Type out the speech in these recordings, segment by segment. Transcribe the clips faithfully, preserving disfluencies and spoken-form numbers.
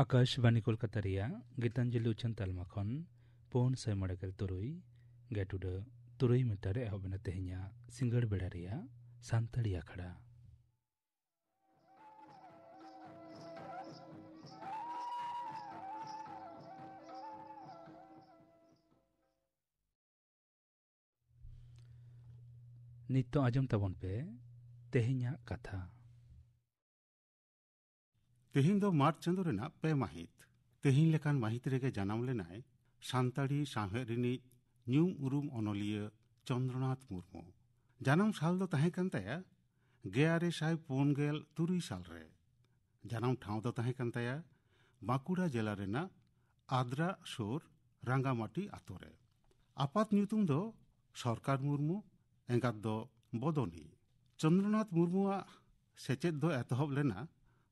ᱟᱠᱟᱥᱵᱟᱱᱤ ᱠᱳᱞᱠᱟᱛᱟ ᱨᱮᱭᱟᱜ ᱜᱤᱛᱟᱧᱡᱚᱞᱤ ᱩᱪᱷᱟᱹᱱ ᱛᱟᱞᱢᱟ ᱠᱷᱚᱱ ᱯᱩᱱ ᱥᱟᱭ ᱢᱚᱬᱮ ᱜᱮᱞ ᱛᱩᱨᱩᱭ ᱜᱮᱴᱩᱰᱟᱹ ᱛᱩᱨᱩᱭ ᱢᱤᱴᱟᱨ ᱨᱮ ᱮᱦᱚᱵ ᱮᱱᱟ ᱛᱮᱦᱮᱧᱟᱜ ᱥᱤᱸᱜᱟᱹᱲ ᱵᱮᱲᱟ ᱨᱮᱭᱟᱜ ᱥᱟᱱᱛᱟᱲᱤ ᱟᱠᱷᱲᱟ᱾ ᱱᱤᱛᱚᱜ ᱟᱸᱡᱚᱢ ᱛᱟᱵᱚᱱ ᱯᱮ ᱛᱮᱦᱮᱧᱟᱜ ᱠᱟᱛᱷᱟ᱾ ᱛᱮᱦᱮᱧ ᱫᱚ ᱢᱟᱨᱪ ᱪᱟᱸᱫᱳ ᱨᱮᱱᱟᱜ ᱯᱮ ᱢᱟᱹᱦᱤᱛ᱾ ᱛᱮᱦᱮᱧ ᱞᱮᱠᱟᱱ ᱢᱟᱹᱦᱤᱛ ᱨᱮᱜᱮ ᱡᱟᱱᱟᱢ ᱞᱮᱱᱟᱭ ᱥᱟᱱᱛᱟᱲᱤ ᱥᱟᱶᱦᱮᱫ ᱨᱤᱱᱤᱡ ᱧᱩᱢ ᱩᱨᱩᱢ ᱚᱱᱚᱞᱤᱭᱟᱹ ᱪᱚᱱᱫᱨᱚᱱᱟᱛᱷ ᱢᱩᱨᱢᱩ᱾ ᱡᱟᱱᱟᱢ ᱥᱟᱞ ᱫᱚ ᱛᱟᱦᱮᱸ ᱠᱟᱱ ᱛᱟᱭᱟ ᱜᱮᱞ ᱟᱨᱮ ᱥᱟᱭ ᱯᱩᱱ ᱜᱮᱞ ᱛᱩᱨᱩᱭ ᱥᱟᱞ ᱨᱮ᱾ ᱡᱟᱱᱟᱢ ᱴᱷᱟᱶ ᱫᱚ ᱛᱟᱦᱮᱸ ᱠᱟᱱ ᱛᱟᱭᱟ ᱵᱟᱸᱠᱩᱲᱟ ᱡᱮᱞᱟ ᱨᱮᱱᱟᱜ ᱟᱫᱽᱨᱟ ᱥᱩᱨ ᱨᱟᱸᱜᱟᱢᱟᱴᱤ ᱟᱛᱳ ᱨᱮ᱾ ᱟᱯᱟᱛ ᱧᱩᱛᱩᱢ ᱫᱚ ᱥᱚᱨᱠᱟᱨ ᱢᱩᱨᱢᱩ, ᱮᱸᱜᱟᱛ ᱫᱚ ᱵᱚᱫᱚᱱᱤ᱾ ᱪᱚᱱᱫᱨᱚᱱᱟᱛᱷ ᱢᱩᱨᱢᱩᱣᱟᱜ ᱥᱮᱪᱮᱫ ᱫᱚ ᱮᱛᱚᱦᱚᱵ ᱞᱮᱱᱟ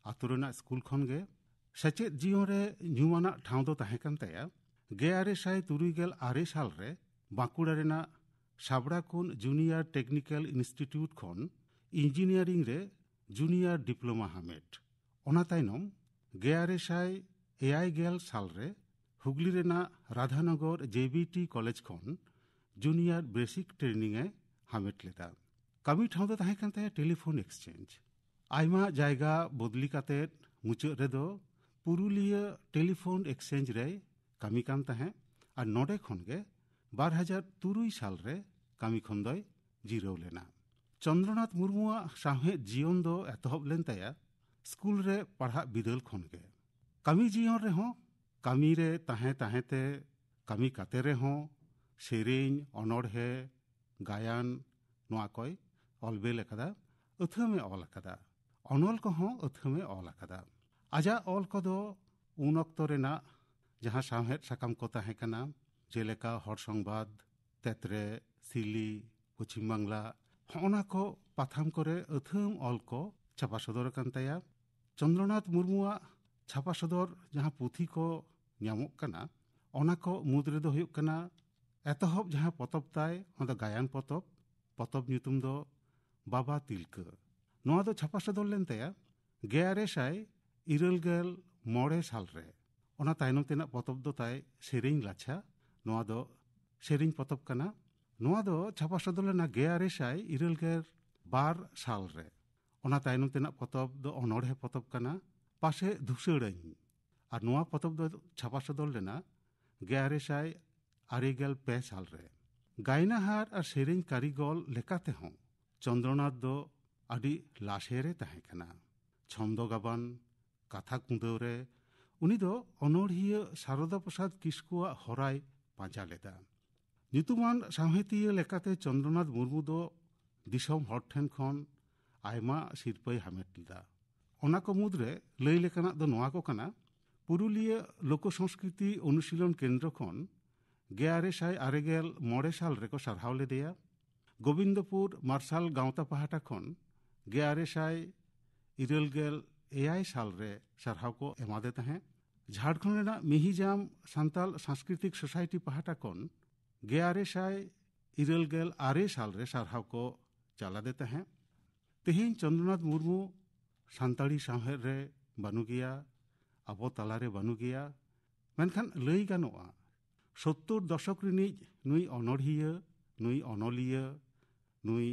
ᱟᱛᱳ ᱨᱮᱱᱟᱜ ᱥᱠᱩᱞ ᱠᱷᱚᱱ ᱜᱮ᱾ ᱥᱮᱪᱮᱫ ᱡᱤᱭᱚᱱ ᱨᱮ ᱧᱩᱢᱟᱱᱟᱜ ᱴᱷᱟᱶ ᱫᱚ ᱛᱟᱦᱮᱸ ᱠᱟᱱ ᱛᱟᱭᱟ ᱜᱮᱞ ᱟᱨᱮ ᱥᱟᱭ ᱛᱩᱨᱩᱭ ᱜᱮᱞ ᱟᱨᱮ ᱥᱟᱞ ᱨᱮ ᱵᱟᱸᱠᱩᱲᱟ ᱨᱮᱱᱟᱜ ᱥᱟᱵᱲᱟᱠᱩᱱ ᱡᱩᱱᱤᱭᱟᱨ ᱴᱮᱠᱱᱤᱠᱮᱞ ᱤᱱᱥᱴᱤᱴᱤᱭᱩᱴ ᱠᱷᱚᱱ ᱤᱧᱡᱤᱱᱤᱭᱟᱨᱤᱝ ᱨᱮ ᱡᱩᱱᱤᱭᱟᱨ ᱰᱤᱯᱞᱳᱢᱟ ᱦᱟᱢᱮᱴ᱾ ᱚᱱᱟ ᱛᱟᱭᱱᱚᱢ ᱜᱮᱞ ᱟᱨᱮ ᱥᱟᱭ ᱮᱭᱟᱭ ᱜᱮᱞ ᱥᱟᱞ ᱨᱮ ᱦᱩᱜᱽᱞᱤ ᱨᱮᱱᱟᱜ ᱨᱟᱫᱷᱟᱱᱚᱜᱚᱨ ᱡᱮ ᱵᱤ ᱴᱤ ᱠᱚᱞᱮᱡᱽ ᱠᱷᱚᱱ ᱡᱩᱱᱤᱭᱟᱨ ᱵᱮᱥᱤᱠ ᱴᱨᱮᱱᱤᱝ ᱮ ᱦᱟᱢᱮᱴ ᱞᱮᱫᱟ᱾ ᱠᱟᱹᱢᱤ ᱴᱷᱟᱶ ᱫᱚ ᱛᱟᱦᱮᱸ ᱠᱟᱱ ᱛᱟᱭᱟ ᱴᱮᱞᱤᱯᱷᱳᱱ ᱮᱠᱥᱪᱮᱧᱡᱽ᱾ ᱟᱭᱢᱟ ᱡᱟᱭᱜᱟ ᱵᱚᱫᱞᱤ ᱠᱟᱛᱮ ᱢᱩᱪᱟᱹᱫ ᱨᱮᱫᱚ ᱯᱩᱨᱩᱞᱤᱭᱟᱹ ᱴᱮᱞᱤᱯᱷᱳᱱ ᱮᱠᱥᱪᱮᱧᱡᱽ ᱨᱮᱭ ᱠᱟᱹᱢᱤ ᱠᱟᱱ ᱛᱟᱦᱮᱸᱫ ᱟᱨ ᱱᱚᱰᱮ ᱠᱷᱚᱱ ᱜᱮ ᱵᱟᱨ ᱦᱟᱡᱟᱨ ᱛᱩᱨᱩᱭ ᱥᱟᱞ ᱨᱮ ᱠᱟᱹᱢᱤ ᱠᱷᱚᱱ ᱫᱚᱭ ᱡᱤᱨᱟᱹᱣ ᱞᱮᱱᱟ᱾ ᱪᱚᱱᱫᱨᱚᱱᱟᱛᱷ ᱢᱩᱨᱢᱩᱣᱟᱜ ᱥᱟᱶᱦᱮᱫ ᱡᱤᱭᱚᱱ ᱫᱚ ᱮᱛᱚᱦᱚᱵ ᱞᱮᱱ ᱛᱟᱭᱟ ᱥᱠᱩᱞ ᱨᱮ ᱯᱟᱲᱦᱟᱜ ᱵᱤᱫᱟᱹᱞ ᱠᱷᱚᱱ ᱜᱮ᱾ ᱠᱟᱹᱢᱤ ᱡᱤᱭᱚᱱ ᱨᱮᱦᱚᱸ, ᱠᱟᱹᱢᱤ ᱨᱮ ᱛᱟᱦᱮᱸ ᱛᱟᱦᱮᱸ ᱛᱮ, ᱠᱟᱹᱢᱤ ᱠᱟᱛᱮ ᱨᱮᱦᱚᱸ ᱥᱮᱨᱮᱧ, ᱚᱱᱚᱬᱦᱮ, ᱜᱟᱭᱟᱱ, ᱱᱚᱣᱟ ᱠᱚᱭ ᱚᱞ ᱵᱮᱞ ᱟᱠᱟᱫᱟ, ᱟᱹᱛᱷᱟᱹᱢ ᱮ ᱚᱞ ᱟᱠᱟᱫᱟ᱾ ᱚᱱᱚᱞ ᱠᱚᱦᱚᱸ ᱟᱹᱛᱷᱟᱹᱢ ᱮ ᱚᱞ ᱟᱠᱟᱫᱟ᱾ ᱟᱡᱟᱜ ᱚᱞ ᱠᱚᱫᱚ ᱩᱱ ᱚᱠᱛᱚ ᱨᱮᱱᱟᱜ ᱡᱟᱦᱟᱸ ᱥᱟᱶᱦᱮᱫ ᱥᱟᱠᱟᱢ ᱠᱚ ᱛᱟᱦᱮᱸ ᱠᱟᱱᱟ, ᱡᱮᱞᱮᱠᱟ ᱦᱚᱲ ᱥᱚᱝᱵᱟᱫ, ᱛᱮᱛᱨᱮ, ᱥᱤᱞᱤ, ᱯᱚᱪᱷᱤᱢ ᱵᱟᱝᱞᱟ, ᱦᱚᱸᱜᱼᱚ ᱱᱟ ᱠᱚ ᱯᱟᱛᱷᱟᱢ ᱠᱚᱨᱮ ᱟᱹᱛᱷᱟᱹᱢ ᱚᱞ ᱠᱚ ᱪᱷᱟᱯᱟ ᱥᱚᱫᱚᱨ ᱟᱠᱟᱱ ᱛᱟᱭᱟ᱾ ᱪᱚᱱᱫᱨᱚᱱᱟᱛᱷ ᱢᱩᱨᱢᱩᱣᱟᱜ ᱪᱷᱟᱯᱟ ᱥᱚᱫᱚᱨ ᱡᱟᱦᱟᱸ ᱯᱩᱛᱷᱤ ᱠᱚ ᱧᱟᱢᱚᱜ ᱠᱟᱱᱟ, ᱚᱱᱟ ᱠᱚ ᱢᱩᱫᱽ ᱨᱮᱫᱚ ᱦᱩᱭᱩᱜ ᱠᱟᱱᱟ, ᱮᱛᱚᱦᱚᱵ ᱡᱟᱦᱟᱸ ᱯᱚᱛᱚᱵ ᱛᱟᱭ, ᱚᱱᱟ ᱫᱚ ᱜᱟᱭᱟᱱ ᱯᱚᱛᱚᱵ᱾ ᱯᱚᱛᱚᱵ ᱧᱩᱛᱩᱢ ᱫᱚ ᱵᱟᱵᱟ ᱛᱤᱞᱠᱟᱹ᱾ ᱱᱚᱣᱟ ᱫᱚ ᱪᱷᱟᱯᱟ ᱥᱚᱫᱚᱨ ᱞᱮᱱ ᱛᱟᱭᱟ ᱜᱮᱞ ᱟᱨᱮ ᱥᱟᱭ ᱤᱨᱟᱹᱞ ᱜᱮᱞ ᱢᱚᱬᱮ ᱥᱟᱞ ᱨᱮ᱾ ᱚᱱᱟ ᱛᱟᱭᱱᱚᱢ ᱛᱮᱱᱟᱜ ᱯᱚᱛᱚᱵ ᱫᱚ ᱛᱟᱭ ᱥᱮᱨᱮᱧ ᱞᱟᱪᱷᱟ᱾ ᱱᱚᱣᱟ ᱫᱚ ᱥᱮᱨᱮᱧ ᱯᱚᱛᱚᱵ ᱠᱟᱱᱟ᱾ ᱱᱚᱣᱟ ᱫᱚ ᱪᱷᱟᱯᱟ ᱥᱚᱫᱚᱨ ᱞᱮᱱᱟ ᱜᱮᱞ ᱟᱨᱮ ᱥᱟᱭ ᱤᱨᱟᱹᱞ ᱜᱮᱞ ᱵᱟᱨ ᱥᱟᱞ ᱨᱮ᱾ ᱚᱱᱟ ᱛᱟᱭᱱᱚᱢ ᱛᱮᱱᱟᱜ ᱯᱚᱛᱚᱵ ᱫᱚ ᱚᱱᱚᱬᱦᱮ ᱯᱚᱛᱚᱵ ᱠᱟᱱᱟ, ᱯᱟᱥᱮ ᱫᱷᱩᱥᱟᱹᱲᱟᱹᱧ᱾ ᱟᱨ ᱱᱚᱣᱟ ᱯᱚᱛᱚᱵ ᱫᱚ ᱪᱷᱟᱯᱟ ᱥᱚᱫᱚᱨ ᱞᱮᱱᱟ ᱜᱮᱞ ᱟᱨᱮ ᱥᱟᱭ ᱟᱨᱮ ᱜᱮᱞ ᱯᱮ ᱥᱟᱞ ᱨᱮ᱾ ᱜᱟᱭᱱᱟᱦᱟᱨ ᱟᱨ ᱥᱮᱨᱮᱧ ᱠᱟᱹᱨᱤᱜᱚᱞ ᱞᱮᱠᱟ ᱛᱮᱦᱚᱸ ᱪᱚᱱᱫᱨᱚᱱᱟᱛᱷ ᱫᱚ ᱟᱹᱰᱤ ᱞᱟᱥᱮᱨ ᱮ ᱛᱟᱦᱮᱸ ᱠᱟᱱᱟ᱾ ᱪᱷᱚᱱᱫᱚ ᱜᱟᱵᱟᱱ, ᱠᱟᱛᱷᱟ ᱠᱩᱸᱫᱟᱹᱣ ᱨᱮ ᱩᱱᱤ ᱫᱚ ᱚᱱᱚᱬᱦᱤᱭᱟᱹ ᱥᱟᱨᱚᱫᱟ ᱯᱨᱚᱥᱟᱫᱽ ᱠᱤᱥᱠᱩᱣᱟᱜ ᱦᱚᱨᱟᱭ ᱯᱟᱸᱡᱟ ᱞᱮᱫᱟ᱾ ᱧᱩᱛᱩᱢᱟᱱ ᱥᱟᱶᱦᱮᱫᱤᱭᱟᱹ ᱞᱮᱠᱟᱛᱮ ᱪᱚᱱᱫᱨᱚᱱᱟᱛᱷ ᱢᱩᱨᱢᱩ ᱫᱚ ᱫᱤᱥᱚᱢ ᱦᱚᱲ ᱴᱷᱮᱱ ᱠᱷᱚᱱ ᱟᱭᱢᱟ ᱥᱤᱨᱯᱟᱹᱭ ᱦᱟᱢᱮᱴ ᱞᱮᱫᱟ᱾ ᱚᱱᱟ ᱠᱚ ᱢᱩᱫᱽᱨᱮ ᱞᱟᱹᱭ ᱞᱮᱠᱟᱱᱟᱜ ᱫᱚ ᱱᱚᱣᱟ ᱠᱚ ᱠᱟᱱᱟ: ᱯᱩᱨᱩᱞᱤᱭᱟᱹ ᱞᱳᱠᱚ ᱥᱚᱝᱥᱠᱨᱤᱛᱤ ᱚᱱᱩᱥᱤᱞᱚᱱ ᱠᱮᱱᱫᱨᱚ ᱠᱷᱚᱱ ᱜᱮᱞ ᱟᱨᱮ ᱥᱟᱭ ᱟᱨᱮ ᱜᱮᱞ ᱢᱚᱬᱮ ᱥᱟᱞ ᱨᱮᱠᱚ ᱥᱟᱨᱦᱟᱣ ᱞᱮᱫᱮᱭᱟ᱾ ᱜᱳᱵᱤᱱᱫᱚᱯᱩᱨ ᱢᱟᱨᱥᱟᱞ ᱜᱟᱶᱛᱟ ᱯᱟᱦᱴᱟ ᱠᱷᱚᱱ ᱜᱮᱞ ᱟᱨᱮ ᱥᱟᱭ ᱤᱨᱟᱹᱞ ᱜᱮᱞ ᱮᱭᱟᱭ ᱥᱟᱞ ᱨᱮ ᱥᱟᱨᱦᱟᱣ ᱠᱚ ᱮᱢᱟᱫᱮ ᱛᱟᱦᱮᱸᱫ᱾ ᱡᱷᱟᱲᱠᱷᱚᱸᱰ ᱨᱮᱱᱟᱜ ᱢᱤᱦᱤᱡᱟᱢ ᱥᱟᱱᱛᱟᱞ ᱥᱟᱝᱥᱠᱨᱤᱛᱤᱠ ᱥᱳᱥᱟᱭᱴᱤ ᱯᱟᱦᱴᱟ ᱠᱷᱚᱱ ᱜᱮᱞ ᱟᱨᱮ ᱥᱟᱭ ᱤᱨᱟᱹᱞ ᱜᱮᱞ ᱟᱨᱮ ᱥᱟᱞ ᱨᱮ ᱥᱟᱨᱦᱟᱣ ᱠᱚ ᱪᱟᱞᱟᱫᱮ ᱛᱟᱦᱮᱸᱫ᱾ ᱛᱮᱦᱮᱧ ᱪᱚᱱᱫᱨᱚᱱᱟᱛᱷ ᱢᱩᱨᱢᱩ ᱥᱟᱱᱛᱟᱲᱤ ᱥᱟᱶᱦᱮᱫ ᱨᱮ ᱵᱟᱹᱱᱩᱜ ᱜᱮᱭᱟ, ᱟᱵᱚ ᱛᱟᱞᱟᱨᱮ ᱵᱟᱹᱱᱩᱜ ᱜᱮᱭᱟ᱾ ᱢᱮᱱᱠᱷᱟᱱ ᱞᱟᱹᱭ ᱜᱟᱱᱚᱜᱼᱟ, ᱥᱳᱛᱛᱳᱨ ᱫᱚᱥᱚᱠ ᱨᱤᱱᱤᱡ ᱱᱩᱭ ᱚᱱᱚᱬᱦᱤᱭᱟᱹ, ᱱᱩᱭ ᱚᱱᱚᱞᱤᱭᱟᱹ, ᱱᱩᱭ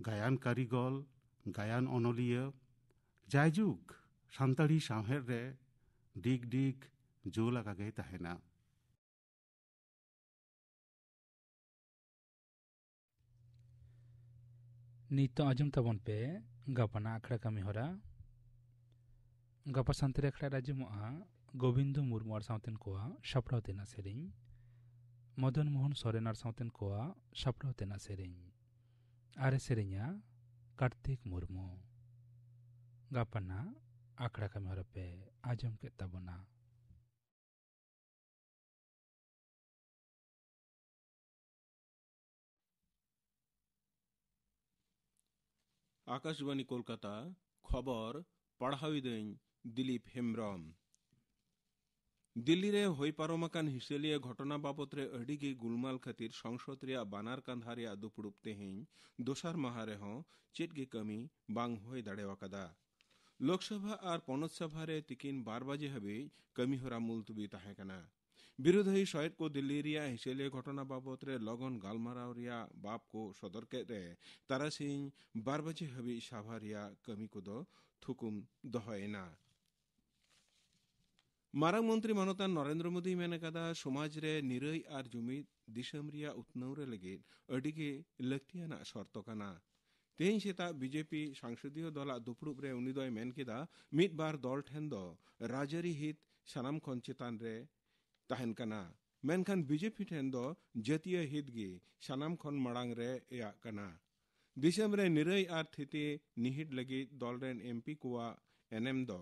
ᱜᱟᱭᱟᱱ ᱠᱟᱹᱨᱤᱜᱚᱞ, ᱜᱟᱭᱟᱱ ᱚᱱᱚᱞᱤᱭᱟᱹ, ᱡᱟᱭᱡᱩᱜᱽ ᱥᱟᱱᱛᱟᱲᱤ ᱥᱟᱶᱦᱮᱫ ᱨᱮ ᱰᱤᱜᱽ ᱰᱤᱜᱽ ᱡᱩᱞ ᱟᱠᱟ ᱜᱮᱭ ᱛᱟᱦᱮᱱᱟ᱾ ᱱᱤᱛᱚᱜ ᱟᱸᱡᱚᱢ ᱛᱟᱵᱚᱱ ᱯᱮ ᱜᱟᱯᱟᱱᱟᱜ ᱟᱠᱷᱲᱟ ᱠᱟᱹᱢᱤ ᱦᱚᱨᱟ᱾ ᱜᱟᱯᱟ ᱥᱟᱱᱛᱟᱲᱤ ᱟᱠᱷᱲᱟ ᱨᱮ ᱟᱸᱡᱚᱢᱚᱜᱼᱟ ᱜᱳᱵᱤᱱᱫᱚ ᱢᱩᱨᱢᱩ ᱟᱨ ᱥᱟᱶᱛᱮᱱ ᱠᱚᱣᱟᱜ ᱥᱟᱯᱲᱟᱣ ᱛᱮᱱᱟᱜ ᱥᱮᱨᱮᱧ, ᱢᱚᱫᱚᱱ ᱢᱳᱦᱚᱱ ᱥᱚᱨᱮᱱ ᱟᱨ ᱥᱟᱶᱛᱮᱱ ᱠᱚᱣᱟᱜ ᱥᱟᱯᱲᱟᱣ ᱛᱮᱱᱟᱜ ᱥᱮᱨᱮᱧ, ᱟᱨ ᱮ ᱥᱮᱨᱮᱧᱟ ᱠᱟᱨᱛᱤᱠ ᱢᱩᱨᱢᱩ᱾ ᱜᱟᱯᱟᱱᱟᱜ ᱟᱠᱷᱲᱟ ᱠᱟᱹᱢᱤ ᱦᱚᱨᱟ ᱯᱮ ᱟᱸᱡᱚᱢ ᱠᱮᱫ ᱛᱟᱵᱚᱱᱟ᱾ ᱟᱠᱟᱥᱵᱟᱬᱤ ᱠᱳᱞᱠᱟᱛᱟ, ᱠᱷᱚᱵᱚᱨ ᱯᱟᱲᱦᱟᱣᱤᱫᱟᱹᱧ ᱫᱤᱞᱤᱯ ᱦᱮᱢᱵᱽᱨᱚᱢ᱾ ᱫᱤᱞᱞᱤ ᱨᱮ ᱦᱩᱭ ᱯᱟᱨᱚᱢ ᱟᱠᱟᱱ ᱦᱤᱥᱟᱹᱞᱤᱭᱟᱹ ᱜᱷᱚᱴᱚᱱᱟ ᱵᱟᱵᱚᱛ ᱨᱮ ᱟᱹᱰᱤ ᱜᱮ ᱜᱩᱞᱢᱟᱞ ᱠᱷᱟᱹᱛᱤᱨ ᱥᱚᱝᱥᱚᱫ ᱨᱮᱭᱟᱜ ᱵᱟᱱᱟᱨ ᱠᱟᱸᱫᱷᱟ ᱨᱮᱭᱟᱜ ᱫᱩᱯᱲᱩᱵ ᱛᱮᱦᱮᱧ ᱫᱚᱥᱟᱨ ᱢᱟᱦᱟ ᱨᱮᱦᱚᱸ ᱪᱮᱫ ᱜᱮ ᱠᱟᱹᱢᱤ ᱵᱟᱝ ᱦᱩᱭ ᱫᱟᱲᱮ ᱟᱠᱟᱫᱟ᱾ ᱞᱳᱠᱥᱚᱵᱷᱟ ᱟᱨ ᱯᱚᱱᱚᱛ ᱥᱚᱵᱷᱟ ᱨᱮ ᱛᱤᱠᱤᱱ ᱵᱟᱨ ᱵᱟᱡᱮ ᱦᱟᱹᱵᱤᱡ ᱠᱟᱹᱢᱤᱦᱚᱨᱟ ᱢᱩᱞᱛᱩᱵᱤ ᱛᱟᱦᱮᱸ ᱠᱟᱱᱟ᱾ ᱵᱤᱨᱳᱫᱷᱤ ᱥᱚᱦᱮᱫ ᱠᱚ ᱫᱤᱞᱞᱤ ᱨᱮᱭᱟᱜ ᱦᱤᱥᱟᱹᱞᱤᱭᱟᱹ ᱜᱷᱚᱴᱚᱱᱟ ᱵᱟᱵᱚᱛ ᱨᱮ ᱞᱚᱜᱚᱱ ᱜᱟᱞᱢᱟᱨᱟᱣ ᱨᱮᱭᱟᱜ ᱵᱟᱯ ᱠᱚ ᱥᱚᱫᱚᱨ ᱠᱮᱫ ᱨᱮ ᱛᱟᱨᱟᱥᱤᱧ ᱵᱟᱨ ᱵᱟᱡᱮ ᱦᱟᱹᱵᱤᱡ ᱥᱟᱵᱷᱟ ᱨᱮᱭᱟᱜ ᱠᱟᱹᱢᱤ ᱠᱚᱫᱚ ᱛᱷᱩᱠᱩᱢ ᱫᱚᱦᱚᱭᱮᱱᱟ᱾ ᱢᱟᱨᱟᱝ ᱢᱚᱱᱛᱨᱤ ᱢᱟᱱᱚᱛᱟᱱ ᱱᱚᱨᱮᱱᱫᱨᱚ ᱢᱳᱫᱤᱭ ᱢᱮᱱ ᱟᱠᱟᱫᱟ, ᱥᱚᱢᱟᱡᱽ ᱨᱮ ᱱᱤᱨᱟᱹᱭ ᱟᱨ ᱡᱩᱢᱤᱫ ᱫᱤᱥᱚᱢ ᱨᱮᱭᱟᱜ ᱩᱛᱱᱟᱹᱣ ᱨᱮ ᱞᱟᱹᱜᱤᱫ ᱟᱹᱰᱤ ᱜᱮ ᱞᱟᱹᱠᱛᱤᱭᱟᱱᱟᱜ ᱥᱚᱨᱛᱚ ᱠᱟᱱᱟ᱾ ᱛᱮᱦᱮᱧ ᱥᱮᱛᱟᱜ ᱵᱤᱡᱮᱯᱤ ᱥᱟᱝᱥᱚᱫᱤᱭᱚ ᱫᱚᱞᱟᱜ ᱫᱩᱯᱲᱩᱵ ᱨᱮ ᱩᱱᱤ ᱫᱚᱭ ᱢᱮᱱ ᱠᱮᱫᱟ, ᱢᱤᱫ ᱵᱟᱨ ᱫᱚᱞ ᱴᱷᱮᱱ ᱫᱚ ᱨᱟᱡᱽᱟᱹᱨᱤ ᱦᱤᱛ ᱥᱟᱱᱟᱢ ᱠᱷᱚᱱ ᱪᱮᱛᱟᱱ ᱨᱮ ᱛᱟᱦᱮᱱ ᱠᱟᱱᱟ, ᱢᱮᱱᱠᱷᱟᱱ ᱵᱤᱡᱮᱯᱤ ᱴᱷᱮᱱ ᱫᱚ ᱡᱟᱹᱛᱤᱭᱟᱹ ᱦᱤᱛ ᱜᱮ ᱥᱟᱱᱟᱢ ᱠᱷᱚᱱ ᱢᱟᱲᱟᱝ ᱨᱮ ᱮᱭᱟᱜ ᱠᱟᱱᱟ᱾ ᱫᱤᱥᱚᱢ ᱨᱮ ᱱᱤᱨᱟᱹᱭ ᱟᱨ ᱛᱷᱤᱛᱤ ᱱᱤᱦᱤᱴ ᱞᱟᱹᱜᱤᱫ ᱫᱚᱞ ᱨᱮᱱ ᱮᱢᱯᱤ ᱠᱚᱣᱟᱜ ᱮᱱᱮᱢ ᱫᱚ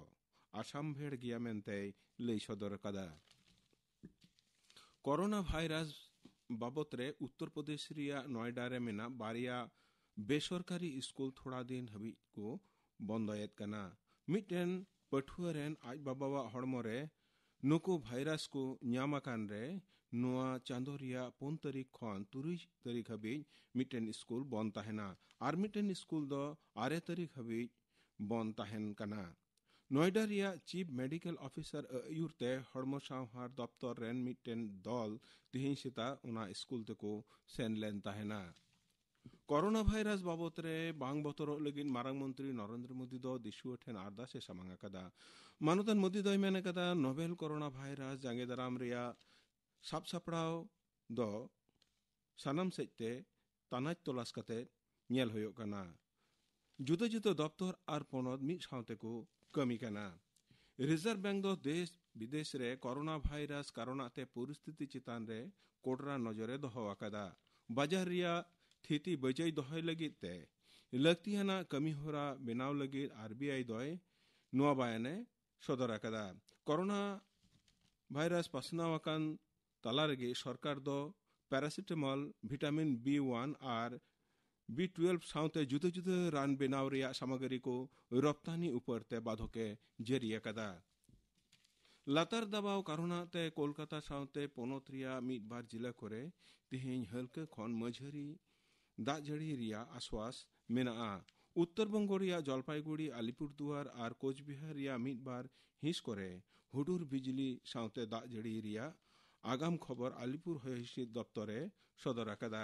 ᱟᱥᱟᱢᱵᱷᱮᱲ ᱜᱮᱭᱟ ᱢᱮᱱᱛᱮᱭ ᱞᱟᱹᱭ ᱥᱚᱫᱚᱨ ᱟᱠᱟᱫᱟ᱾ ᱠᱳᱨᱳᱱᱟ ᱵᱷᱟᱭᱨᱟᱥ ᱵᱟᱵᱚᱛ ᱨᱮ ᱩᱛᱛᱚᱨ ᱯᱨᱚᱫᱮᱥ ᱨᱮᱭᱟᱜ ᱱᱚᱭᱰᱟ ᱨᱮ ᱢᱮᱱᱟᱜ ᱵᱟᱨᱭᱟ ᱵᱮᱥᱚᱨᱠᱟᱨᱤ ᱥᱠᱩᱞ ᱛᱷᱚᱲᱟ ᱫᱤᱱ ᱦᱟᱹᱵᱤᱡ ᱠᱚ ᱵᱚᱱᱫᱚᱭᱮᱫ ᱠᱟᱱᱟ᱾ ᱢᱤᱫᱴᱮᱱ ᱯᱟᱹᱴᱷᱩᱣᱟᱹ ᱨᱮᱱ ᱟᱡ ᱵᱟᱵᱟᱣᱟᱜ ᱦᱚᱲᱢᱚ ᱨᱮ ᱱᱩᱠᱩ ᱵᱷᱟᱭᱨᱟᱥ ᱠᱚ ᱧᱟᱢ ᱟᱠᱟᱱ ᱨᱮ ᱱᱚᱣᱟ ᱪᱟᱸᱫᱚ ᱨᱮᱭᱟᱜ ᱯᱩᱱ ᱛᱟᱹᱨᱤᱠᱷ ᱠᱷᱚᱱ ᱛᱩᱨᱩᱭ ᱛᱟᱹᱨᱤᱠᱷ ᱦᱟᱹᱵᱤᱡ ᱢᱤᱫᱴᱮᱱ ᱥᱠᱩᱞ ᱵᱚᱱᱫ ᱛᱟᱦᱮᱱᱟ᱾ ᱟᱨ ᱢᱤᱫᱴᱮᱱ ᱥᱠᱩᱞ ᱫᱚ ᱟᱨᱮ ᱛᱟᱹᱨᱤᱠᱷ ᱦᱟᱹᱵᱤᱡ ᱵᱚᱱᱫ ᱛᱟᱦᱮᱱ ᱠᱟᱱᱟ᱾ ᱱᱚᱭᱰᱟ ᱨᱮᱭᱟᱜ ᱪᱤᱯ ᱢᱮᱰᱤᱠᱮᱞ ᱚᱯᱷᱤᱥᱟᱨ ᱟᱹᱭᱩᱨ ᱛᱮ ᱦᱚᱲᱢᱚ ᱥᱟᱶᱦᱟᱨ ᱫᱚᱯᱛᱚᱨ ᱨᱮᱱ ᱢᱤᱫᱴᱮᱱ ᱫᱚᱞ ᱛᱤᱦᱤᱧ ᱥᱮᱛᱟᱜ ᱚᱱᱟ ᱥᱠᱩᱞ ᱛᱮᱠᱚ ᱥᱮᱱ ᱞᱮᱱ ᱛᱟᱦᱮᱱᱟ᱾ ᱠᱳᱨᱳᱱᱟ ᱵᱷᱟᱭᱨᱟᱥ ᱵᱟᱵᱚᱛ ᱨᱮ ᱵᱟᱝ ᱵᱚᱛᱚᱨᱚᱜ ᱞᱟᱹᱜᱤᱫ ᱢᱟᱨᱟᱝ ᱢᱚᱱᱛᱨᱤ ᱱᱚᱨᱮᱱᱫᱨᱚ ᱢᱳᱫᱤ ᱫᱚ ᱫᱤᱥᱩᱣᱟᱹ ᱴᱷᱮᱱ ᱟᱨᱫᱟᱥ ᱮ ᱥᱟᱢᱟᱝ ᱟᱠᱟᱫᱟ᱾ ᱢᱟᱱᱚᱛᱟᱱ ᱢᱳᱫᱤ ᱫᱚᱭ ᱢᱮᱱ ᱟᱠᱟᱫᱟ, ᱱᱳᱵᱮᱞ ᱠᱳᱨᱳᱱᱟ ᱵᱷᱟᱭᱨᱟᱥ ᱡᱟᱸᱜᱮ ᱫᱟᱨᱟᱢ ᱨᱮᱭᱟᱜ ᱥᱟᱵ ᱥᱟᱯᱲᱟᱣ ᱫᱚ ᱥᱟᱱᱟᱢ ᱥᱮᱫ ᱛᱮ ᱛᱟᱱᱟᱪ ᱛᱚᱞᱟᱥ ᱠᱟᱛᱮ ᱧᱮᱞ ᱦᱩᱭᱩᱜ ᱠᱟᱱᱟ᱾ ᱡᱩᱫᱟᱹ ᱡᱩᱫᱟᱹ ᱫᱚᱯᱛᱚᱨ ᱟᱨ ᱯᱚᱱᱚᱛ ᱢᱤᱫ ᱥᱟᱶ ᱛᱮᱠᱚ ᱠᱟᱹᱢᱤ ᱠᱟᱱᱟ᱾ ᱨᱤᱡᱟᱨᱵᱷ ᱵᱮᱝᱠ ᱫᱚ ᱫᱮᱥ ᱵᱤᱫᱮᱥ ᱨᱮ ᱠᱳᱨᱳᱱᱟ ᱵᱷᱟᱭᱨᱟᱥ ᱠᱟᱨᱚᱱᱟᱜ ᱛᱮ ᱯᱚᱨᱤᱥᱛᱷᱤᱛᱤ ᱪᱮᱛᱟᱱ ᱨᱮ ᱠᱚᱰᱨᱟ ᱱᱚᱡᱚᱨᱮ ᱫᱚᱦᱚ ᱟᱠᱟᱫᱟ᱾ ᱵᱟᱡᱟᱨ ᱨᱮᱭᱟᱜ ᱛᱷᱤᱛᱤ ᱵᱟᱹᱡᱟᱹᱭ ᱫᱚᱦᱚᱭ ᱞᱟᱹᱜᱤᱫ ᱛᱮ ᱞᱟᱹᱠᱛᱤᱭᱟᱱᱟᱜ ᱠᱟᱹᱢᱤ ᱦᱚᱨᱟ ᱵᱮᱱᱟᱣ ᱞᱟᱹᱜᱤᱫ ᱟᱨ ᱵᱤ ᱟᱭ ᱫᱚᱭ ᱱᱚᱣᱟ ᱵᱟᱭᱟᱱᱮ ᱥᱚᱫᱚᱨ ᱟᱠᱟᱫᱟ᱾ ᱠᱳᱨᱳᱱᱟ ᱵᱷᱟᱭᱨᱟᱥ ᱯᱟᱥᱱᱟᱣ ᱟᱠᱟᱱ ᱛᱟᱞᱟ ᱨᱮᱜᱮ ᱥᱚᱨᱠᱟᱨ ᱫᱚ ᱯᱮᱨᱟᱥᱤᱴᱟᱢᱚᱞ, ᱵᱷᱤᱴᱟᱢᱤᱱ ᱵᱤ ᱳᱣᱟᱱ ᱟᱨ ᱵᱤ ᱴᱩᱭᱮᱞᱵᱷ ᱥᱟᱶᱛᱮ ᱡᱩᱫᱟᱹ ᱡᱩᱫᱟᱹ ᱨᱟᱱ ᱵᱮᱱᱟᱣ ᱨᱮᱭᱟᱜ ᱥᱟᱢᱟᱜᱨᱤ ᱠᱚ ᱨᱚᱯᱛᱟᱱᱤ ᱩᱯᱟᱹᱨ ᱛᱮ ᱵᱟᱫᱷᱚᱠ ᱮ ᱡᱟᱹᱨᱤ ᱟᱠᱟᱫᱟ᱾ ᱞᱟᱛᱟᱨ ᱫᱟᱵᱟᱣ ᱠᱟᱨᱚᱱᱟᱜ ᱛᱮ ᱠᱳᱞᱠᱟᱛᱟ ᱥᱟᱶᱛᱮ ᱯᱚᱱᱚᱛ ᱨᱮᱭᱟᱜ ᱢᱤᱫ ᱵᱟᱨ ᱡᱤᱞᱟᱹ ᱠᱚᱨᱮ ᱛᱮᱦᱮᱧ ᱦᱟᱹᱞᱠᱟᱹ ᱠᱷᱚᱱ ᱢᱟᱹᱡᱷᱟᱹᱨᱤ ᱫᱟᱜ ᱡᱟᱹᱲᱤ ᱨᱮᱭᱟᱜ ᱟᱥᱣᱟᱥ ᱢᱮᱱᱟᱜᱼᱟ᱾ ᱩᱛᱛᱚᱨ ᱵᱚᱝᱜᱚ ᱨᱮᱭᱟᱜ ᱡᱚᱞᱯᱟᱭᱜᱩᱲᱤ, ᱟᱞᱤᱯᱩᱨᱫᱩᱣᱟᱨ ᱟᱨ ᱠᱳᱪᱵᱤᱦᱟᱨ ᱨᱮᱭᱟᱜ ᱢᱤᱫ ᱵᱟᱨ ᱦᱤᱸᱥ ᱠᱚᱨᱮ ᱦᱩᱰᱩᱨ ᱵᱤᱡᱽᱞᱤ ᱥᱟᱶᱛᱮ ᱫᱟᱜ ᱡᱟᱹᱲᱤ ᱨᱮᱭᱟᱜ ᱟᱜᱟᱢ ᱠᱷᱚᱵᱚᱨ ᱟᱞᱤᱯᱩᱨ ᱦᱚᱭ ᱦᱤᱸᱥᱤᱫ ᱫᱚᱯᱛᱚᱨ ᱮ ᱥᱚᱫᱚᱨ ᱟᱠᱟᱫᱟ᱾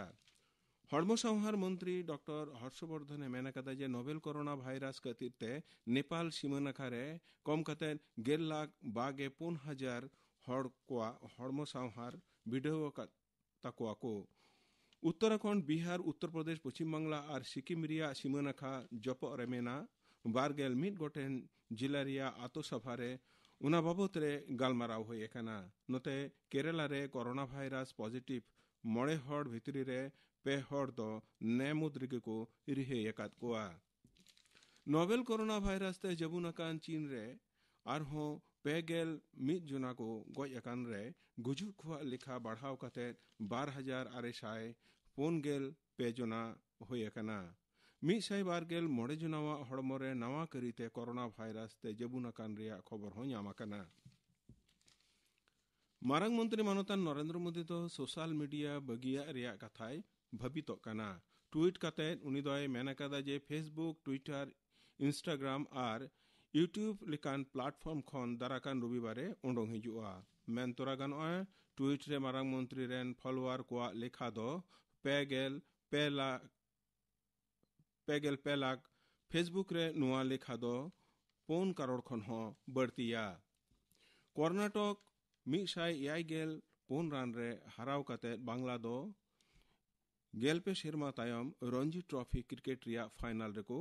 ᱦᱚᱲᱢᱚ ᱥᱟᱶᱦᱟᱨ ᱢᱚᱱᱛᱨᱤ ᱰᱚᱠᱴᱚᱨ ᱦᱚᱨᱥᱚᱵᱚᱨᱫᱷᱚᱱ ᱮ ᱢᱮᱱ ᱟᱠᱟᱫᱟ ᱡᱮ ᱱᱳᱵᱮᱞ ᱠᱳᱨᱳᱱᱟ ᱵᱷᱟᱭᱨᱟᱥ ᱠᱷᱟᱹᱛᱤᱨ ᱛᱮ ᱱᱮᱯᱟᱞ ᱥᱤᱢᱟᱹ ᱱᱟᱠᱷᱟ ᱨᱮ ᱠᱚᱢ ᱠᱟᱛᱮ ᱜᱮᱞ ᱞᱟᱠᱷ ᱵᱟᱜᱮ ᱯᱩᱱ ᱦᱟᱡᱟᱨ ᱦᱚᱲ ᱠᱚᱣᱟᱜ ᱦᱚᱲᱢᱚ ᱥᱟᱶᱦᱟᱨ ᱵᱤᱰᱟᱹᱣ ᱟᱠᱟᱫ ᱛᱟᱠᱚᱣᱟ ᱠᱚ᱾ ᱩᱛᱛᱚᱨᱟᱠᱷᱚᱸᱰ, ᱵᱤᱦᱟᱨ, ᱩᱛᱛᱚᱨ ᱯᱨᱚᱫᱮᱥ, ᱯᱚᱪᱷᱤᱢ ᱵᱟᱝᱞᱟ ᱟᱨ ᱥᱤᱠᱤᱢ ᱨᱮᱭᱟᱜ ᱥᱤᱢᱟᱹ ᱱᱟᱠᱷᱟ ᱡᱚᱯᱚᱜ ᱨᱮ ᱢᱮᱱᱟᱜ ᱵᱟᱨ ᱜᱮᱞ ᱢᱤᱫ ᱜᱚᱴᱮᱱ ᱡᱤᱞᱟ ᱨᱮᱭᱟᱜ ᱟᱛᱳ ᱥᱟᱯᱷᱟ ᱨᱮ ᱚᱱᱟ ᱵᱟᱵᱚᱛ ᱨᱮ ᱜᱟᱞᱢᱟᱨᱟᱣ ᱦᱩᱭ ᱟᱠᱟᱱᱟ᱾ ᱱᱚᱛᱮ ᱠᱮᱨᱟᱞᱟ ᱨᱮ ᱠᱳᱨᱳᱱᱟ ᱵᱷᱟᱭᱨᱟᱥ ᱯᱚᱡᱤᱴᱤᱵᱷ ᱢᱚᱬᱮ ᱦᱚᱲ ᱵᱷᱤᱛᱨᱤ ᱨᱮ ᱯᱮ ᱦᱚᱲ ᱫᱚ ᱱᱮ ᱢᱩᱫᱽ ᱨᱮᱜᱮ ᱠᱚ ᱨᱤᱦᱟᱹᱭ ᱟᱠᱟᱫ ᱠᱚᱣᱟ᱾ ᱱᱳᱵᱮᱞ ᱠᱳᱨᱳᱱᱟ ᱵᱷᱟᱭᱨᱟᱥ ᱛᱮ ᱡᱟᱹᱵᱩᱱ ᱟᱠᱟᱱ ᱪᱤᱱ ᱨᱮ ᱟᱨᱦᱚᱸ ᱯᱮ ᱜᱮᱞ ᱢᱤᱫ ᱡᱚᱱᱟ ᱠᱚ ᱜᱚᱡ ᱟᱠᱟᱱ ᱨᱮ ᱜᱩᱡᱩᱜ ᱠᱚᱣᱟᱜ ᱞᱮᱠᱷᱟ ᱵᱟᱲᱦᱟᱣ ᱠᱟᱛᱮ ᱵᱟᱨ ᱦᱟᱡᱟᱨ ᱟᱨᱮ ᱥᱟᱭ ᱯᱩᱱ ᱜᱮᱞ ᱯᱮ ᱡᱚᱱᱟ ᱦᱩᱭ ᱟᱠᱟᱱᱟ᱾ ᱢᱤᱫ ᱥᱟᱭ ᱵᱟᱨ ᱜᱮᱞ ᱢᱚᱬᱮ ᱡᱚᱱᱟᱣᱟᱜ ᱦᱚᱲᱢᱚ ᱨᱮ ᱱᱟᱣᱟ ᱠᱟᱹᱨᱤᱛᱮ ᱠᱳᱨᱳᱱᱟ ᱵᱷᱟᱭᱨᱟᱥ ᱛᱮ ᱡᱟᱹᱵᱩᱱ ᱟᱠᱟᱱ ᱨᱮᱭᱟᱜ ᱠᱷᱚᱵᱚᱨ ᱦᱚᱸ ᱧᱟᱢ ᱟᱠᱟᱱᱟ᱾ ᱢᱟᱨᱟᱝ ᱢᱚᱱᱛᱨᱤ ᱢᱟᱱᱚᱛᱟᱱ ᱱᱚᱨᱮᱱᱫᱨᱚ ᱢᱳᱫᱤ ᱫᱚ ᱥᱳᱥᱟᱞ ᱢᱤᱰᱤᱭᱟ ᱵᱟᱹᱜᱤᱭᱟᱜ ᱨᱮᱭᱟᱜ ᱠᱟᱛᱷᱟᱭ ᱵᱷᱟᱹᱵᱤᱛᱚᱜ ᱠᱟᱱᱟ᱾ ᱴᱩᱭᱤᱴ ᱠᱟᱛᱮ ᱩᱱᱤ ᱫᱚᱭ ᱢᱮᱱ ᱟᱠᱟᱫᱟ ᱡᱮ Facebook, Twitter, Instagram ᱟᱨ YouTube ᱞᱮᱠᱟᱱ ᱯᱞᱟᱴᱯᱷᱚᱨᱢ ᱠᱷᱚᱱ ᱫᱟᱨᱟᱠᱟᱱ ᱨᱚᱵᱤᱵᱟᱨ ᱮ ᱩᱰᱩᱝ ᱦᱤᱡᱩᱜᱼᱟ᱾ ᱢᱮᱱ ᱛᱚᱨᱟ ᱜᱟᱱᱚᱜᱼᱟ, ᱴᱩᱭᱤᱴ ᱨᱮ ᱢᱟᱨᱟᱝ ᱢᱚᱱᱛᱨᱤ ᱨᱮᱱ ᱯᱷᱚᱞᱳᱣᱟᱨ ᱠᱚᱣᱟᱜ ᱞᱮᱠᱷᱟ ᱫᱚ ᱯᱮ ᱜᱮᱞ ᱯᱮ ᱞᱟᱠᱷ, ᱯᱮ ᱜᱮᱞ ᱯᱮ ᱞᱟᱠᱷ, Facebook ᱨᱮ ᱱᱚᱣᱟ ᱞᱮᱠᱷᱟ ᱫᱚ ᱯᱩᱱ ᱠᱟᱨᱚᱲ ᱠᱷᱚᱱ ᱦᱚᱸ ᱵᱟᱹᱲᱛᱤᱭᱟ᱾ ᱠᱚᱨᱱᱟᱴᱚᱠ ᱢᱤᱫ ᱥᱟᱭ ᱮᱭᱟᱭ ᱜᱮᱞ ᱯᱩᱱ ᱨᱟᱱ ᱨᱮ ᱦᱟᱨᱟᱣ ᱠᱟᱛᱮ ᱵᱟᱝᱞᱟ ᱫᱚ ᱜᱮᱞ ᱯᱮ ᱥᱮᱨᱢᱟ ᱛᱟᱭᱚᱢ ᱨᱚᱧᱡᱤ ᱴᱨᱚᱯᱷᱤ ᱠᱨᱤᱠᱮᱴ ᱨᱮᱭᱟᱜ ᱯᱷᱟᱭᱱᱟᱞ ᱨᱮᱠᱚ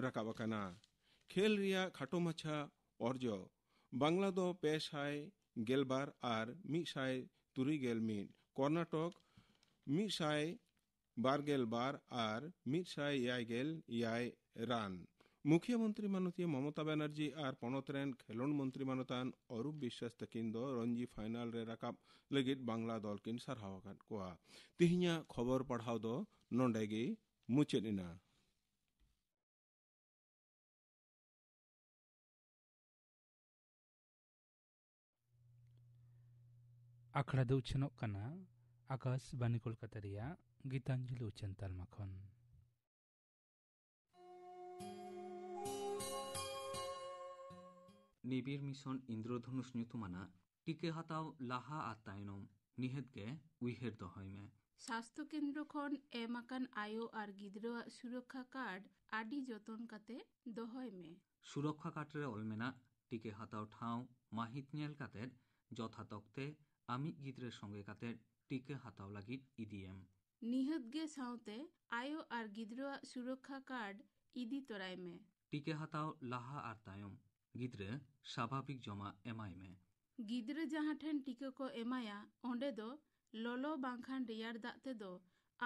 ᱨᱟᱠᱟᱵ ᱟᱠᱟᱱᱟ᱾ ᱠᱷᱮᱞ ᱨᱮᱭᱟᱜ ᱠᱷᱟᱴᱚ ᱢᱟᱪᱷᱟ ᱚᱨᱡᱚ, ᱵᱟᱝᱞᱟ ᱫᱚ ᱯᱮ ᱥᱟᱭ ᱜᱮᱞ ᱵᱟᱨ ᱟᱨ ᱢᱤᱫ ᱥᱟᱭ ᱛᱩᱨᱩᱭ ᱜᱮᱞ ᱢᱤᱫ, ᱠᱚᱨᱱᱟᱴᱚᱠ ᱢᱤᱫ ᱥᱟᱭ ᱵᱟᱨ ᱜᱮᱞ ᱵᱟᱨ ᱟᱨ ᱢᱤᱫ ᱥᱟᱭ ᱮᱭᱟᱭ ᱜᱮᱞ ᱮᱭᱟᱭ ᱨᱟᱱ᱾ ᱢᱩᱠᱷᱤᱭᱟᱹ ᱢᱚᱱᱛᱨᱤ ᱢᱟᱱᱚᱛᱤᱭᱟᱹ ᱢᱚᱢᱚᱛᱟ ᱵᱟᱱᱟᱨᱡᱤ ᱟᱨ ᱯᱚᱱᱚᱛ ᱨᱮᱱ ᱠᱷᱮᱞᱳᱰ ᱢᱚᱱᱛᱨᱤ ᱢᱟᱱᱚᱛᱟᱱ ᱚᱨᱩᱯ ᱵᱤᱥᱣᱟᱥ ᱛᱟᱹᱠᱤᱱ ᱫᱚ ᱨᱚᱧᱡᱤ ᱯᱷᱟᱭᱱᱟᱞ ᱨᱮ ᱨᱟᱠᱟᱵ ᱞᱟᱹᱜᱤᱫ ᱵᱟᱝᱞᱟ ᱫᱚᱞ ᱠᱤᱱ ᱥᱟᱨᱦᱟᱣ ᱟᱠᱟᱫ ᱠᱚᱣᱟ᱾ ᱛᱮᱦᱮᱧᱟᱜ ᱠᱷᱚᱵᱚᱨ ᱯᱟᱲᱦᱟᱣ ᱫᱚ ᱱᱚᱰᱮ ᱜᱮ ᱢᱩᱪᱟᱹᱫ ᱮᱱᱟ᱾ ᱟᱠᱷᱲᱟ ᱫᱚ ᱩᱪᱷᱟᱹᱱᱚᱜ ᱠᱟᱱᱟ ᱟᱠᱟᱥᱵᱟᱱᱤ ᱠᱳᱞᱠᱟᱛᱟ ᱨᱮᱭᱟᱜ ᱜᱤᱛᱟᱧᱡᱚᱞᱤ ᱩᱪᱷᱟᱹᱱ ᱛᱟᱞᱢᱟ ᱠᱷᱚᱱ᱾ ᱱᱤᱵᱤᱲ ᱢᱤᱥᱚᱱ ᱤᱱᱫᱨᱚᱫᱷᱚᱱᱩᱥ ᱧᱩᱛᱩᱢᱟᱱᱟᱜ ᱴᱤᱠᱟᱹ ᱦᱟᱛᱟᱣ ᱞᱟᱦᱟ ᱟᱨ ᱛᱟᱭᱱᱚᱢ ᱱᱤᱦᱟᱹᱛ ᱜᱮ ᱩᱭᱦᱟᱹᱨ ᱫᱚᱦᱚᱭ ᱢᱮ᱾ ᱥᱟᱥᱛᱷᱚ ᱠᱮᱱᱫᱨᱚ ᱠᱷᱚᱱ ᱮᱢ ᱟᱠᱟᱱ ᱟᱭᱳ ᱟᱨ ᱜᱤᱫᱽᱨᱟᱹᱣᱟᱜ ᱥᱩᱨᱚᱠᱠᱷᱟ ᱠᱟᱨᱰ ᱟᱹᱰᱤ ᱡᱚᱛᱚᱱ ᱠᱟᱛᱮ ᱫᱚᱦᱚᱭ ᱢᱮ᱾ ᱥᱩᱨᱚᱠᱠᱷᱟ ᱠᱟᱨᱰ ᱨᱮ ᱚᱞ ᱢᱮᱱᱟᱜ ᱴᱤᱠᱟᱹ ᱦᱟᱛᱟᱣ ᱴᱷᱟᱶ ᱢᱟᱹᱦᱤᱛ ᱧᱮᱞ ᱠᱟᱛᱮ ᱡᱚᱛᱷᱟᱛ ᱚᱠᱛᱮ ᱟᱢᱤᱡ ᱜᱤᱫᱽᱨᱟᱹ ᱥᱚᱸᱜᱮ ᱠᱟᱛᱮ ᱴᱤᱠᱟᱹ ᱦᱟᱛᱟᱣ ᱞᱟᱹᱜᱤᱫ ᱤᱫᱤᱭᱮᱢ᱾ ᱱᱤᱦᱟᱹᱛ ᱜᱮ ᱥᱟᱶᱛᱮ ᱟᱭᱳ ᱟᱨ ᱜᱤᱫᱽᱨᱟᱹᱣᱟᱜ ᱥᱩᱨᱚᱠᱠᱷᱟ ᱠᱟᱨᱰ ᱤᱫᱤ ᱛᱚᱨᱟᱭ ᱢᱮ᱾ ᱴᱤᱠᱟᱹ ᱦᱟᱛᱟᱣ ᱞᱟᱦᱟ ᱟᱨ ᱛᱟᱭᱚᱢ ᱜᱤᱫᱽᱨᱟᱹ ᱥᱟᱵᱷᱟᱵᱤᱠ ᱡᱚᱢᱟᱜ ᱮᱢᱟᱭ ᱢᱮ᱾ ᱜᱤᱫᱽᱨᱟᱹ ᱡᱟᱦᱟᱸ ᱴᱷᱮᱱ ᱴᱤᱠᱟᱹ ᱠᱚ ᱮᱢᱟᱭᱟ, ᱚᱸᱰᱮ ᱫᱚ ᱞᱚᱞᱚ ᱵᱟᱝᱠᱷᱟᱱ ᱨᱮᱭᱟᱲ ᱫᱟᱜ ᱛᱮᱫᱚ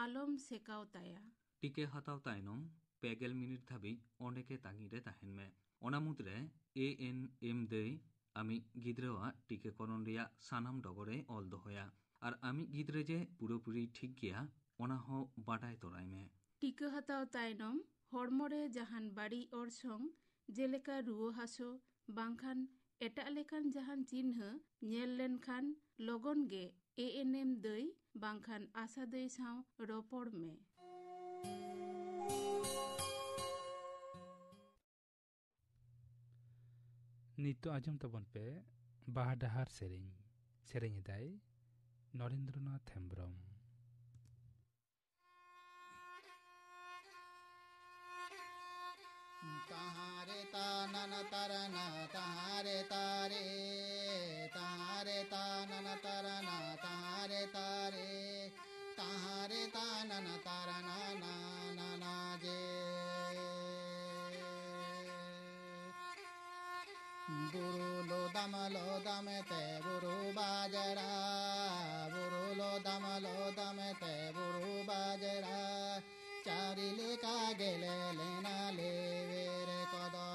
ᱟᱞᱚᱢ ᱥᱮᱠᱟᱣ ᱛᱟᱭᱟ᱾ ᱴᱤᱠᱟᱹ ᱦᱟᱛᱟᱣ ᱛᱟᱭᱱᱚᱢ ᱯᱮ ᱜᱮᱞ ᱢᱤᱱᱤᱴ ᱫᱷᱟᱹᱵᱤᱡ ᱚᱸᱰᱮ ᱜᱮ ᱛᱟᱺᱜᱤ ᱨᱮ ᱛᱟᱦᱮᱱ ᱢᱮ᱾ ᱚᱱᱟ ᱢᱩᱫᱽᱨᱮ ᱮ ᱮᱱ ᱮᱢ ᱫᱟᱹᱭ ᱟᱢᱤᱡ ᱜᱤᱫᱽᱨᱟᱹᱣᱟᱜ ᱴᱤᱠᱟᱹᱠᱚᱨᱚᱱ ᱨᱮᱭᱟᱜ ᱥᱟᱱᱟᱢ ᱰᱚᱜᱚᱨᱮ ᱚᱞ ᱫᱚᱦᱚᱭᱟ ᱟᱨ ᱟᱢᱤᱡ ᱜᱤᱫᱽᱨᱟᱹ ᱡᱮ ᱯᱩᱨᱟᱹᱯᱩᱨᱤ ᱴᱷᱤᱠ ᱜᱮᱭᱟ, ᱚᱱᱟ ᱦᱚᱸ ᱵᱟᱰᱟᱭ ᱛᱚᱨᱟᱭ ᱢᱮ᱾ ᱴᱤᱠᱟᱹ ᱦᱟᱛᱟᱣ ᱛᱟᱭᱱᱚᱢ ᱦᱚᱲᱢᱚ ᱨᱮ ᱡᱟᱦᱟᱱ ᱵᱟᱹᱲᱤᱡ ᱚᱨᱥᱚᱝ, ᱡᱮᱞᱮᱠᱟ ᱨᱩᱣᱟᱹ ᱦᱟᱹᱥᱩ ᱵᱟᱝᱠᱷᱟᱱ ᱮᱴᱟᱜ ᱞᱮᱠᱟᱱ ᱡᱟᱦᱟᱱ ᱪᱤᱱᱦᱟᱹ ᱧᱮᱞ ᱞᱮᱱᱠᱷᱟᱱ, ᱞᱚᱜᱚᱱ ᱜᱮ ᱮ ᱮᱱ ᱮᱢ ᱫᱟᱹᱭ ᱵᱟᱝᱠᱷᱟᱱ ᱟᱥᱟ ᱫᱟᱹᱭ ᱥᱟᱶ ᱨᱚᱯᱚᱲ ᱢᱮ᱾ ᱱᱤᱛᱚᱜ ᱟᱸᱡᱚᱢ ᱛᱟᱵᱚᱱ ᱯᱮ ᱵᱟᱦᱟ ᱰᱟᱦᱟᱨ ᱥᱮᱨᱮᱧ᱾ ᱥᱮᱨᱮᱧ ᱮᱫᱟᱭ ᱱᱚᱨᱮᱱᱫᱨᱚᱱᱟᱛᱷ ᱦᱮᱢᱵᱨᱚᱢ᱾ ᱛᱟᱦᱟᱨᱮ ᱛᱟᱱᱟᱱᱟ ᱛᱟᱨᱟᱱᱟ, ᱛᱟᱦᱟᱨᱮ ᱛᱟᱨᱮ, ᱛᱟᱦᱟᱨᱮ ᱛᱟᱱᱟᱱᱟ ᱛᱟᱨᱟᱱᱟ, ᱛᱟᱦᱟᱨᱮ ᱛᱟᱨᱮ, ᱛᱟᱦᱟᱨᱮ ᱛᱟᱱᱟᱱᱟ ᱛᱟᱨᱟᱱᱟ ᱱᱟ ᱱᱟ ᱱᱟ ᱡᱮ᱾ ᱵᱩᱨᱩ ᱞᱚᱫᱟᱢ ᱞᱚᱫᱟᱢ ᱛᱮ ᱵᱩᱨᱩ ᱵᱟᱡᱽᱲᱟ, ᱵᱩᱨᱩ ᱞᱚᱫᱟᱢ ᱞᱚᱫᱟᱢ ᱛᱮ ᱵᱩᱨᱩ ᱵᱟᱡᱽᱲᱟ, ᱪᱟᱣᱨᱤ ᱞᱮᱠᱟ ᱜᱮᱞᱮ ᱞᱮᱱᱟ ᱞᱮᱣᱮᱨ ᱠᱚᱫᱚ,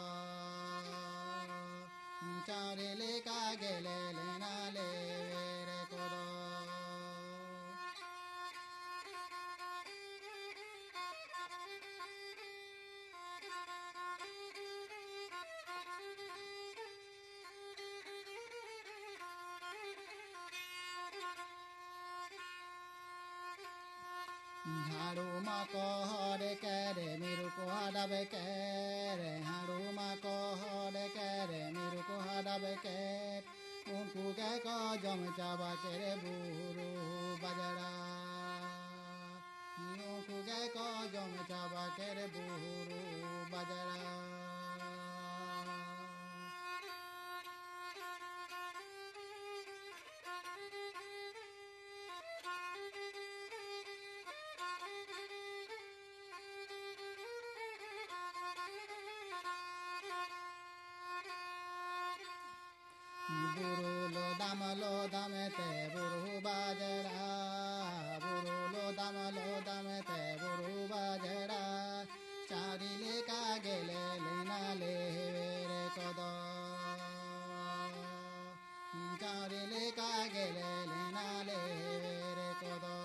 ᱪᱟᱣᱨᱤ ᱞᱮᱠᱟ ᱜᱮᱞᱮ ᱞᱮᱱᱟ ᱞᱮᱣᱮᱨ ᱠᱚᱫᱚ᱾ ᱦᱟᱲᱩᱢᱟ ᱠᱚ ᱦᱚᱲ ᱠᱮᱨᱮ ᱢᱤᱨᱩ ᱠᱚ ᱦᱟᱰᱟᱵ ᱠᱮᱨᱮ, ᱦᱟᱲᱩᱢᱟ ᱠᱚ ᱦᱚᱲ ᱠᱮᱨᱮ ᱢᱤᱨᱩ ᱠᱚ ᱵᱮᱠᱮᱴ, ᱩᱱᱠᱩ ᱜᱮᱠᱚ ᱡᱚᱢ ᱪᱟᱵᱟ ᱠᱮᱫ ᱵᱩᱨᱩ ᱵᱟᱡᱽᱲᱟ᱾ ᱩᱱᱠᱩ ᱜᱮᱠᱚ ᱡᱚᱢ ᱪᱟᱵᱟ ᱠᱮᱫ ᱵᱩᱨᱩ ᱵᱟᱡᱽᱲᱟ᱾ ᱵᱩᱨᱩ ᱞᱚᱫᱟᱢ ᱞᱚᱫᱟᱢ ᱛᱮ ᱵᱩᱨᱩ ᱵᱟᱡᱽᱲᱟ, ᱵᱩᱨᱩ ᱞᱚᱫᱟᱢ ᱞᱚᱫᱟᱢ ᱛᱮ ᱵᱩᱨᱩ ᱵᱟᱡᱽᱲᱟ, ᱪᱟᱹᱣᱨᱤ ᱞᱮᱠᱟ ᱜᱮᱞᱮ ᱞᱮᱱᱟ ᱞᱮᱣᱮᱨ ᱠᱚᱫᱚ᱾ ᱪᱟᱹᱣᱨᱤ ᱞᱮᱠᱟ ᱜᱮᱞᱮ ᱞᱮᱱᱟ ᱞᱮᱣᱮᱨ ᱠᱚᱫᱚ᱾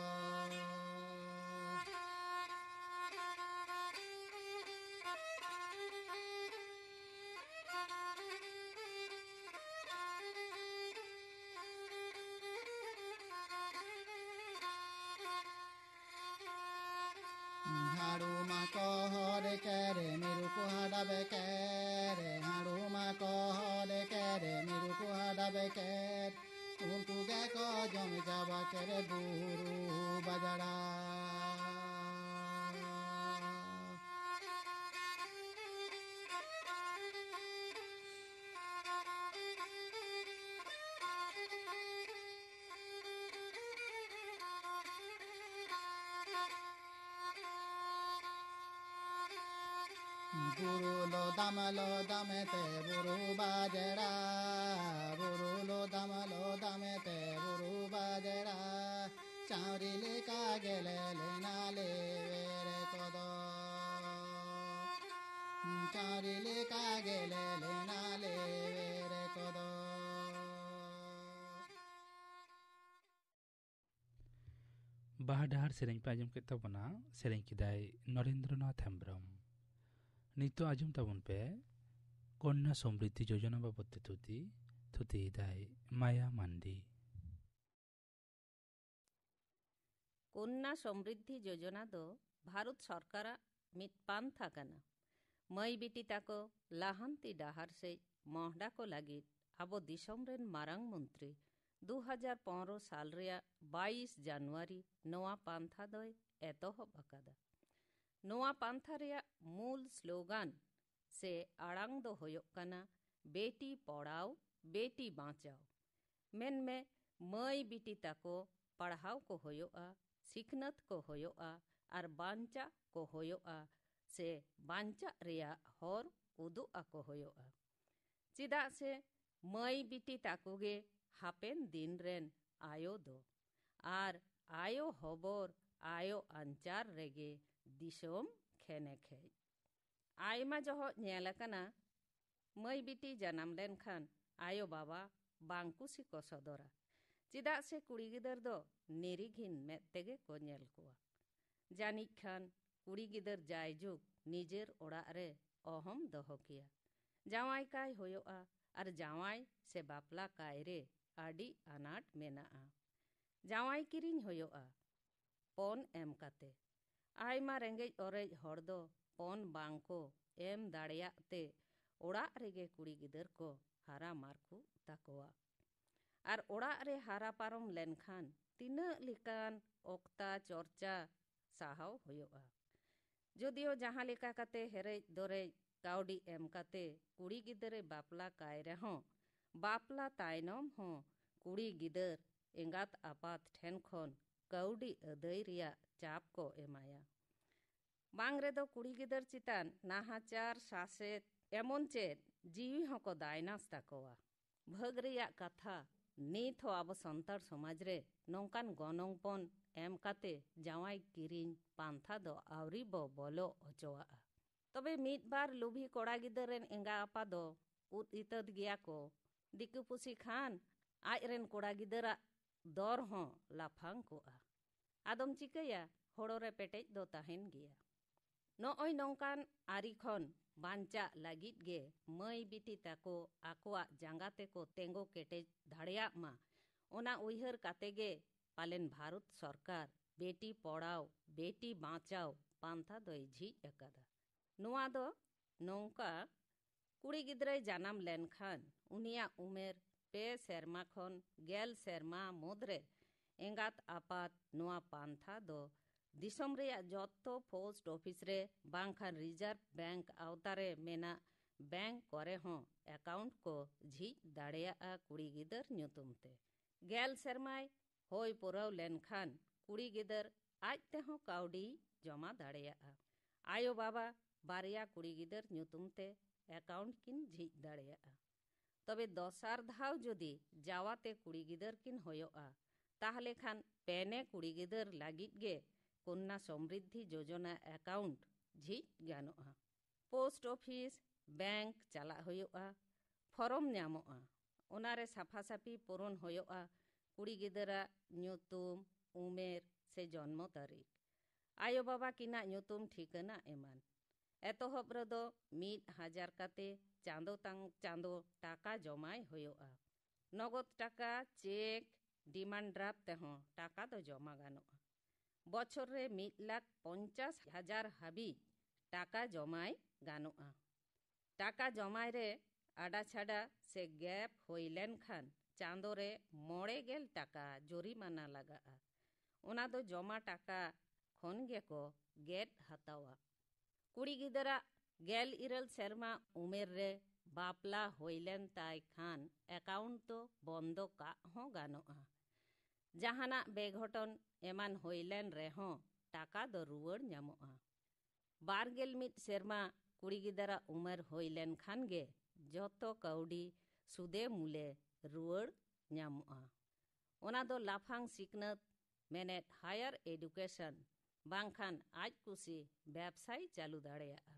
ᱦᱟᱲᱩᱢᱟ ᱠᱚ ᱦᱚᱲ ᱠᱮᱨᱮ ᱢᱤᱨᱩ ᱠᱚ ᱦᱟᱰᱟᱵ ᱠᱮᱨᱮ, ᱦᱟᱲᱩᱢᱟ ᱠᱚ ᱦᱚᱲ ᱠᱮᱨᱮ ᱢᱤᱨᱩ ᱠᱚ ᱦᱟᱰᱟᱵ ᱠᱮᱨᱮ, ᱩᱱᱠᱩ ᱜᱮᱠᱚ ᱡᱚᱢ ᱪᱟᱵᱟ ᱠᱮᱨᱮ ᱵᱩᱨᱩ ᱵᱟᱡᱽᱲᱟ᱾ ᱵᱩᱨᱩ ᱞᱚᱫᱟᱢ ᱞᱚᱫᱟᱢ ᱛᱮ ᱵᱩᱨᱩ ᱵᱟᱡᱽᱲᱟ, ᱵᱩᱨᱩ ᱞᱚᱫᱟᱢ ᱞᱚᱫᱟᱢ ᱛᱮ ᱵᱩᱨᱩ ᱵᱟᱡᱽᱲᱟ, ᱪᱟᱹᱣᱨᱤ ᱞᱮᱠᱟ ᱜᱮᱞᱮ ᱞᱮᱱᱟ ᱞᱮᱣᱮᱨ ᱠᱚᱫᱚ᱾ ᱪᱟᱹᱣᱨᱤ ᱞᱮᱠᱟ ᱜᱮᱞᱮ ᱞᱮᱱᱟ ᱞᱮᱣᱮᱨ ᱠᱚᱫᱚ᱾ ᱵᱟᱦᱟ ᱰᱟᱦᱟᱨ ᱥᱮᱨᱮᱧ ᱯᱮ ᱟᱸᱡᱚᱢ ᱠᱮᱫ ᱛᱟᱵᱚᱱᱟ, ᱥᱮᱨᱮᱧ ᱠᱮᱫᱟᱭ ᱱᱚᱨᱮᱱᱫᱨᱚᱱᱟᱛᱷ ᱦᱮᱢᱵᱽᱨᱚᱢ᱾ ᱱᱤᱛᱚᱜ ᱟᱸᱡᱚᱢ ᱛᱟᱵᱚᱱ ᱯᱮ ᱠᱚᱱᱱᱟ ᱥᱚᱢᱨᱤᱫᱷᱤ ᱡᱳᱡᱚᱱᱟ ᱵᱟᱵᱚᱫ ᱛᱮ ᱛᱷᱩᱛᱤ, ᱛᱷᱩᱛᱤᱭᱮᱫᱟᱭ ᱢᱟᱭᱟ ᱢᱟᱱᱰᱤ᱾ ᱠᱚᱱᱱᱟ ᱥᱚᱢᱨᱤᱫᱷᱤ ᱡᱳᱡᱚᱱᱟ ᱫᱚ ᱵᱷᱟᱨᱚᱛ ᱥᱚᱨᱠᱟᱨᱟᱜ ᱢᱤᱫ ᱯᱟᱱᱛᱷᱟ ᱠᱟᱱᱟ᱾ ᱢᱟᱹᱭ ᱵᱤᱴᱤ ᱛᱟᱠᱚ ᱞᱟᱦᱟᱱᱛᱤ ᱰᱟᱦᱟᱨ ᱥᱮᱫ ᱢᱚᱦᱰᱟ ᱠᱚ ᱞᱟᱹᱜᱤᱫ ᱟᱵᱚ ᱫᱤᱥᱚᱢ ᱨᱮᱱ ᱢᱟᱨᱟᱝ ᱢᱚᱱᱛᱨᱤ ᱫᱩ ᱦᱟᱡᱟᱨ ᱯᱚᱱᱨᱚ ᱥᱟᱞ ᱨᱮᱭᱟᱜ ᱵᱟᱭᱤᱥ ᱡᱟᱱᱩᱣᱟᱨᱤ ᱱᱚᱣᱟ ᱯᱟᱱᱛᱷᱟ ᱫᱚᱭ ᱮᱛᱚᱦᱚᱵ ᱟᱠᱟᱫᱟ᱾ ᱱᱚᱣᱟ ᱯᱟᱱᱛᱷᱟ ᱨᱮᱭᱟᱜ ᱢᱩᱞ ᱥᱞᱳᱜᱟᱱ ᱥᱮ ᱟᱲᱟᱝ ᱫᱚ ᱦᱩᱭᱩᱜ ᱠᱟᱱᱟ, ᱵᱮᱴᱤ ᱯᱚᱲᱟᱣ, ᱵᱮᱴᱤ ᱵᱟᱸᱪᱟᱣ᱾ ᱢᱮᱱᱢᱮ, ᱢᱟᱹᱭ ᱵᱤᱴᱤ ᱛᱟᱠᱚ ᱯᱟᱲᱦᱟᱣ ᱠᱚ ᱦᱩᱭᱩᱜᱼᱟ, ᱥᱤᱠᱷᱱᱟᱹᱛ ᱠᱚ ᱦᱩᱭᱩᱜᱼᱟ ᱟᱨ ᱵᱟᱧᱪᱟᱜ ᱠᱚ ᱦᱩᱭᱩᱜᱼᱟ ᱥᱮ ᱵᱟᱧᱪᱟᱜ ᱨᱮᱭᱟᱜ ᱦᱚᱨ ᱩᱫᱩᱜ ᱟᱠᱚ ᱦᱩᱭᱩᱜᱼᱟ᱾ ᱪᱮᱫᱟᱜ ᱥᱮ ᱢᱟᱹᱭ ᱵᱤᱴᱤ ᱛᱟᱠᱚ ᱜᱮ ᱦᱟᱯᱮᱱ ᱫᱤᱱ ᱨᱮᱱ ᱟᱭᱳ ᱫᱚ, ᱟᱨ ᱟᱭᱳ ᱦᱚᱵᱚᱨ ᱟᱭᱳ ᱟᱧᱪᱟᱨ ᱨᱮᱜᱮ ᱫᱤᱥᱚᱢ ᱠᱷᱮᱱᱮᱠᱷᱮᱡ᱾ ᱟᱭᱢᱟ ᱡᱚᱦᱚᱜ ᱧᱮᱞ ᱟᱠᱟᱱᱟ, ᱢᱟᱹᱭ ᱵᱤᱴᱤ ᱡᱟᱱᱟᱢ ᱞᱮᱱᱠᱷᱟᱱ ᱟᱭᱳ ᱵᱟᱵᱟ ᱵᱟᱝ ᱠᱩᱥᱤ ᱠᱚ ᱥᱚᱫᱚᱨᱟ, ᱪᱮᱫᱟᱜ ᱥᱮ ᱠᱩᱲᱤ ᱜᱤᱫᱟᱹᱨ ᱫᱚ ᱱᱤᱨᱤᱜᱷᱤᱱ ᱢᱮᱫ ᱛᱮᱜᱮ ᱠᱚ ᱧᱮᱞ ᱠᱚᱣᱟ᱾ ᱡᱟᱹᱱᱤᱡ ᱠᱷᱟᱱ ᱠᱩᱲᱤ ᱜᱤᱫᱟᱹᱨ ᱡᱟᱭᱡᱩᱜᱽ ᱱᱤᱡᱮᱨ ᱚᱲᱟᱜ ᱨᱮ ᱚᱦᱚᱢ ᱫᱚᱦᱚ ᱠᱮᱭᱟ᱾ ᱡᱟᱶᱟᱭ ᱠᱟᱭ ᱦᱩᱭᱩᱜᱼᱟ, ᱟᱨ ᱡᱟᱶᱟᱭ ᱥᱮ ᱵᱟᱯᱞᱟ ᱠᱟᱭ ᱨᱮ ᱟᱹᱰᱤ ᱟᱱᱟᱴ ᱢᱮᱱᱟᱜᱼᱟ᱾ ᱡᱟᱶᱟᱭ ᱠᱤᱨᱤᱧ ᱦᱩᱭᱩᱜᱼᱟ ᱯᱚᱱ ᱮᱢ ᱠᱟᱛᱮ᱾ ᱟᱭᱢᱟ ᱨᱮᱸᱜᱮᱡ ᱚᱨᱮᱡ ᱦᱚᱲ ᱫᱚ ᱯᱚᱱ ᱵᱟᱝ ᱠᱚ ᱮᱢ ᱫᱟᱲᱮᱭᱟᱜ ᱛᱮ ᱚᱲᱟᱜ ᱨᱮᱜᱮ ᱠᱩᱲᱤ ᱜᱤᱫᱟᱹᱨ ᱠᱚ ᱦᱟᱨᱟ ᱢᱟᱨᱠᱩᱜ ᱛᱟᱠᱚᱣᱟ᱾ ᱟᱨ ᱚᱲᱟᱜ ᱨᱮ ᱦᱟᱨᱟ ᱯᱟᱨᱚᱢ ᱞᱮᱱᱠᱷᱟᱱ ᱛᱤᱱᱟᱹᱜ ᱞᱮᱠᱟᱱ ᱚᱠᱛᱟ ᱪᱚᱨᱪᱟ ᱥᱟᱦᱟᱣ ᱦᱩᱭᱩᱜᱼᱟ᱾ ᱡᱚᱫᱤᱭᱳ ᱡᱟᱦᱟᱸ ᱞᱮᱠᱟ ᱠᱟᱛᱮ ᱦᱮᱨᱮᱡ ᱫᱚᱨᱮᱡ ᱠᱟᱹᱣᱰᱤ ᱮᱢ ᱠᱟᱛᱮ ᱠᱩᱲᱤ ᱜᱤᱫᱽᱨᱟᱹ ᱵᱟᱯᱞᱟ ᱠᱟᱭ ᱨᱮᱦᱚᱸ, ᱵᱟᱯᱞᱟ ᱛᱟᱭᱱᱚᱢ ᱦᱚᱸ ᱠᱩᱲᱤ ᱜᱤᱫᱟᱹᱨ ᱮᱸᱜᱟᱛ ᱟᱯᱟᱛ ᱴᱷᱮᱱ ᱠᱷᱚᱱ ᱠᱟᱹᱣᱰᱤ ᱟᱹᱫᱟᱹᱭ ᱨᱮᱭᱟᱜ ᱪᱟᱯ ᱠᱚ ᱮᱢᱟᱭᱟ᱾ ᱵᱟᱝ ᱨᱮᱫᱚ ᱠᱩᱲᱤ ᱜᱤᱫᱟᱹᱨ ᱪᱮᱛᱟᱱ ᱱᱟᱦᱟᱪᱟᱨ, ᱥᱟᱥᱮᱛ, ᱮᱢᱚᱱ ᱪᱮᱫ ᱡᱤᱣᱤ ᱦᱚᱸᱠᱚ ᱫᱟᱭᱱᱟᱥ ᱛᱟᱠᱚᱣᱟ᱾ ᱵᱷᱟᱹᱜᱽ ᱨᱮᱭᱟᱜ ᱠᱟᱛᱷᱟ, ᱱᱤᱛ ᱦᱚᱸ ᱟᱵᱚ ᱥᱟᱱᱛᱟᱲ ᱥᱚᱢᱟᱡᱽ ᱨᱮ ᱱᱚᱝᱠᱟᱱ ᱜᱚᱱᱚᱝ ᱯᱚᱱ ᱮᱢ ᱠᱟᱛᱮ ᱡᱟᱶᱟᱭ ᱠᱤᱨᱤᱧ ᱯᱟᱱᱛᱷᱟ ᱫᱚ ᱟᱹᱣᱨᱤ ᱵᱚ ᱵᱚᱞᱚ ᱚᱪᱚᱣᱟᱜᱼᱟ᱾ ᱛᱚᱵᱮ ᱢᱤᱫ ᱵᱟᱨ ᱞᱩᱵᱷᱤ ᱠᱚᱲᱟ ᱜᱤᱫᱟᱹᱨ ᱨᱮᱱ ᱮᱸᱜᱟ ᱟᱯᱟ ᱫᱚ ᱩᱫ ᱤᱛᱟᱹᱫ ᱜᱮᱭᱟ ᱠᱚ᱾ ᱫᱤᱠᱩ ᱯᱩᱥᱤ ᱠᱷᱟᱱ ᱟᱡ ᱨᱮᱱ ᱠᱚᱲᱟ ᱜᱤᱫᱟᱹᱨᱟᱜ ᱫᱚᱨ ᱦᱚᱸ ᱞᱟᱯᱷᱟᱝ ᱠᱚᱜᱼᱟ᱾ ᱟᱫᱚᱢ ᱪᱤᱠᱟᱹᱭᱟ, ᱦᱳᱲᱳ ᱨᱮ ᱯᱮᱴᱮᱡ ᱫᱚ ᱛᱟᱦᱮᱱ ᱜᱮᱭᱟ᱾ ᱱᱚᱜᱼᱚᱭ ᱱᱚᱝᱠᱟᱱ ᱟᱹᱨᱤ ᱠᱷᱚᱱ ᱵᱟᱧᱪᱟᱜ ᱞᱟᱹᱜᱤᱫ ᱜᱮ ᱢᱟᱹᱭ ᱵᱤᱴᱤ ᱛᱟᱠᱚ ᱟᱠᱚᱣᱟᱜ ᱡᱟᱸᱜᱟ ᱛᱮᱠᱚ ᱛᱮᱸᱜᱚ ᱠᱮᱴᱮᱡ ᱫᱟᱲᱮᱭᱟᱜ ᱢᱟ, ᱚᱱᱟ ᱩᱭᱦᱟᱹᱨ ᱠᱟᱛᱮ ᱜᱮ ᱯᱟᱞᱮᱱ ᱵᱷᱟᱨᱚᱛ ᱥᱚᱨᱠᱟᱨ ᱵᱮᱴᱤ ᱯᱚᱲᱟᱣ, ᱵᱮᱴᱤ ᱵᱟᱸᱪᱟᱣ ᱯᱟᱱᱛᱷᱟ ᱫᱚᱭ ᱡᱷᱤᱡ ᱟᱠᱟᱫᱟ᱾ ᱱᱚᱣᱟ ᱫᱚ ᱱᱚᱝᱠᱟ ᱠᱩᱲᱤ ᱜᱤᱫᱽᱨᱟᱹᱭ ᱡᱟᱱᱟᱢ ᱞᱮᱱᱠᱷᱟᱱ ᱩᱱᱤᱭᱟᱜ ᱩᱢᱮᱨ ᱯᱮ ᱥᱮᱨᱢᱟ ᱠᱷᱚᱱ ᱜᱮᱞ ᱥᱮᱨᱢᱟ ᱢᱩᱫᱽᱨᱮ ᱮᱸᱜᱟᱛ ᱟᱯᱟᱛ ᱱᱚᱣᱟ ᱯᱟᱱᱛᱷᱟ ᱫᱚ ᱫᱤᱥᱚᱢ ᱨᱮᱭᱟᱜ ᱡᱚᱛᱚ ᱯᱳᱥᱴ ᱚᱯᱷᱤᱥ ᱨᱮ ᱵᱟᱝᱠᱷᱟᱱ ᱨᱤᱡᱟᱨᱵᱷ ᱵᱮᱝᱠ ᱟᱣᱛᱟ ᱨᱮ ᱢᱮᱱᱟᱜ ᱵᱮᱝᱠ ᱠᱚᱨᱮ ᱦᱚᱸ ᱮᱠᱟᱣᱩᱱᱴ ᱠᱚ ᱡᱷᱤᱡ ᱫᱟᱲᱮᱭᱟᱜᱼᱟ ᱠᱩᱲᱤ ᱜᱤᱫᱟᱹᱨ ᱧᱩᱛᱩᱢ ᱛᱮ᱾ ᱜᱮᱞ ᱥᱮᱨᱢᱟᱭ ᱦᱩᱭ ᱯᱩᱨᱟᱹᱣ ᱞᱮᱱᱠᱷᱟᱱ ᱠᱩᱲᱤ ᱜᱤᱫᱟᱹᱨ ᱟᱡ ᱛᱮᱦᱚᱸ ᱠᱟᱹᱣᱰᱤᱭ ᱡᱚᱢᱟ ᱫᱟᱲᱮᱭᱟᱜᱼᱟ᱾ ᱟᱭᱳ ᱵᱟᱵᱟ ᱵᱟᱨᱭᱟ ᱠᱩᱲᱤ ᱜᱤᱫᱟᱹᱨ ᱧᱩᱛᱩᱢ ᱛᱮ ᱮᱠᱟᱣᱩᱱᱴ ᱠᱤᱱ ᱡᱷᱤᱡ ᱫᱟᱲᱮᱭᱟᱜᱼᱟ᱾ ᱛᱚᱵᱮ ᱫᱚᱥᱟᱨ ᱫᱷᱟᱣ ᱡᱩᱫᱤ ᱡᱟᱣᱟᱛᱮ ᱠᱩᱲᱤ ᱜᱤᱫᱟᱹᱨ ᱠᱤᱱ ᱦᱩᱭᱩᱜᱼᱟ, ᱛᱟᱦᱞᱮ ᱠᱷᱟᱱ ᱯᱮᱱᱮ ᱠᱩᱲᱤ ᱜᱤᱫᱟᱹᱨ ᱞᱟᱹᱜᱤᱫ ᱜᱮ ᱠᱚᱱᱱᱟ ᱥᱚᱢᱨᱤᱫᱷᱤ ᱡᱳᱡᱚᱱᱟ ᱮᱠᱟᱣᱩᱱᱴ ᱡᱷᱤᱡ ᱜᱟᱱᱚᱜᱼᱟ᱾ ᱯᱳᱥᱴ ᱚᱯᱷᱤᱥ, ᱵᱮᱝᱠ ᱪᱟᱞᱟᱜ ᱦᱩᱭᱩᱜᱼᱟ, ᱯᱷᱚᱨᱚᱢ ᱧᱟᱢᱚᱜᱼᱟ, ᱚᱱᱟᱨᱮ ᱥᱟᱯᱷᱟ ᱥᱟᱯᱷᱤ ᱯᱩᱨᱩᱱ ᱦᱩᱭᱩᱜᱼᱟ, ᱠᱩᱲᱤ ᱜᱤᱫᱟᱹᱨᱟᱜ ᱧᱩᱛᱩᱢ, ᱩᱢᱮᱨ ᱥᱮ ᱡᱚᱱᱢᱚ ᱛᱟᱹᱨᱤᱠᱷ, ᱟᱭᱳ ᱵᱟᱵᱟ ᱠᱤᱱᱟᱜ ᱧᱩᱛᱩᱢ ᱴᱷᱤᱠᱟᱹᱱᱟ ᱮᱢᱟᱱ᱾ ᱮᱛᱚᱦᱚᱵ ᱨᱮᱫᱚ ᱢᱤᱫ ᱦᱟᱡᱟᱨ ᱠᱟᱛᱮ ᱪᱟᱸᱫᱚ ᱛᱟᱝ ᱪᱟᱸᱫᱚ ᱴᱟᱠᱟ ᱡᱚᱢᱟᱭ ᱦᱩᱭᱩᱜᱼᱟ᱾ ᱱᱚᱜᱚᱫ ᱴᱟᱠᱟ, ᱪᱮᱠ, ᱰᱤᱢᱟᱱᱰ ᱰᱨᱟᱯᱴ ᱛᱮᱦᱚᱸ ᱴᱟᱠᱟ ᱫᱚ ᱡᱚᱢᱟ ᱜᱟᱱᱚᱜᱼᱟ᱾ ᱵᱚᱪᱷᱚᱨ ᱨᱮ ᱢᱤᱫ ᱞᱟᱠᱷ ᱯᱚᱧᱪᱟᱥ ᱦᱟᱡᱟᱨ ᱦᱟᱹᱵᱤᱡ ᱴᱟᱠᱟ ᱡᱚᱢᱟᱭ ᱜᱟᱱᱚᱜᱼᱟ᱾ ᱴᱟᱠᱟ ᱡᱚᱢᱟᱭ ᱨᱮ ᱟᱰᱟ ᱪᱷᱟᱰᱟ ᱥᱮ ᱜᱮᱯ ᱦᱩᱭ ᱞᱮᱱᱠᱷᱟᱱ ᱪᱟᱸᱫᱚ ᱨᱮ ᱢᱚᱬᱮ ᱜᱮᱞ ᱴᱟᱠᱟ ᱡᱚᱨᱤᱢᱟᱱᱟ ᱞᱟᱜᱟᱜᱼᱟ᱾ ᱚᱱᱟ ᱫᱚ ᱡᱚᱢᱟ ᱴᱟᱠᱟ ᱠᱷᱚᱱ ᱜᱮᱠᱚ ᱜᱮᱫ ᱦᱟᱛᱟᱣᱟ᱾ ᱠᱩᱲᱤ ᱜᱤᱫᱟᱹᱨᱟᱜ ᱜᱮᱞ ᱤᱨᱟᱹᱞ ᱥᱮᱨᱢᱟ ᱩᱢᱮᱨ ᱨᱮ ᱵᱟᱯᱞᱟ ᱦᱩᱭ ᱞᱮᱱ ᱛᱟᱭ ᱠᱷᱟᱱ ᱮᱠᱟᱣᱩᱱᱴ ᱫᱚ ᱵᱚᱱᱫᱚ ᱠᱟᱜ ᱦᱚᱸ ᱜᱟᱱᱚᱜᱼᱟ᱾ ᱡᱟᱦᱟᱱᱟᱜ ᱵᱮᱜᱷᱚᱴᱚᱱ ᱮᱢᱟᱱ ᱦᱩᱭ ᱞᱮᱱ ᱨᱮᱦᱚᱸ ᱴᱟᱠᱟ ᱫᱚ ᱨᱩᱣᱟᱹᱲ ᱧᱟᱢᱚᱜᱼᱟ᱾ ᱵᱟᱨ ᱜᱮᱞ ᱢᱤᱫ ᱥᱮᱨᱢᱟ ᱠᱩᱲᱤ ᱜᱤᱫᱟᱹᱨᱟᱜ ᱩᱢᱮᱨ ᱦᱩᱭ ᱞᱮᱱ ᱠᱷᱟᱱ ᱜᱮ ᱡᱚᱛᱚ ᱠᱟᱹᱣᱰᱤ ᱥᱩᱫᱮ ᱢᱩᱞᱮ ᱨᱩᱣᱟᱹᱲ ᱧᱟᱢᱚᱜᱼᱟ᱾ ᱚᱱᱟ ᱫᱚ ᱞᱟᱯᱷᱟᱝ ᱥᱤᱠᱷᱱᱟᱹᱛ, ᱢᱮᱱᱮᱫ ᱦᱟᱭᱟᱨ ᱮᱰᱩᱠᱮᱥᱚᱱ, ᱵᱟᱝᱠᱷᱟᱱ ᱟᱡ ᱠᱩᱥᱤ ᱵᱮᱵᱥᱟᱭ ᱪᱟᱹᱞᱩ ᱫᱟᱲᱮᱭᱟᱜᱼᱟ᱾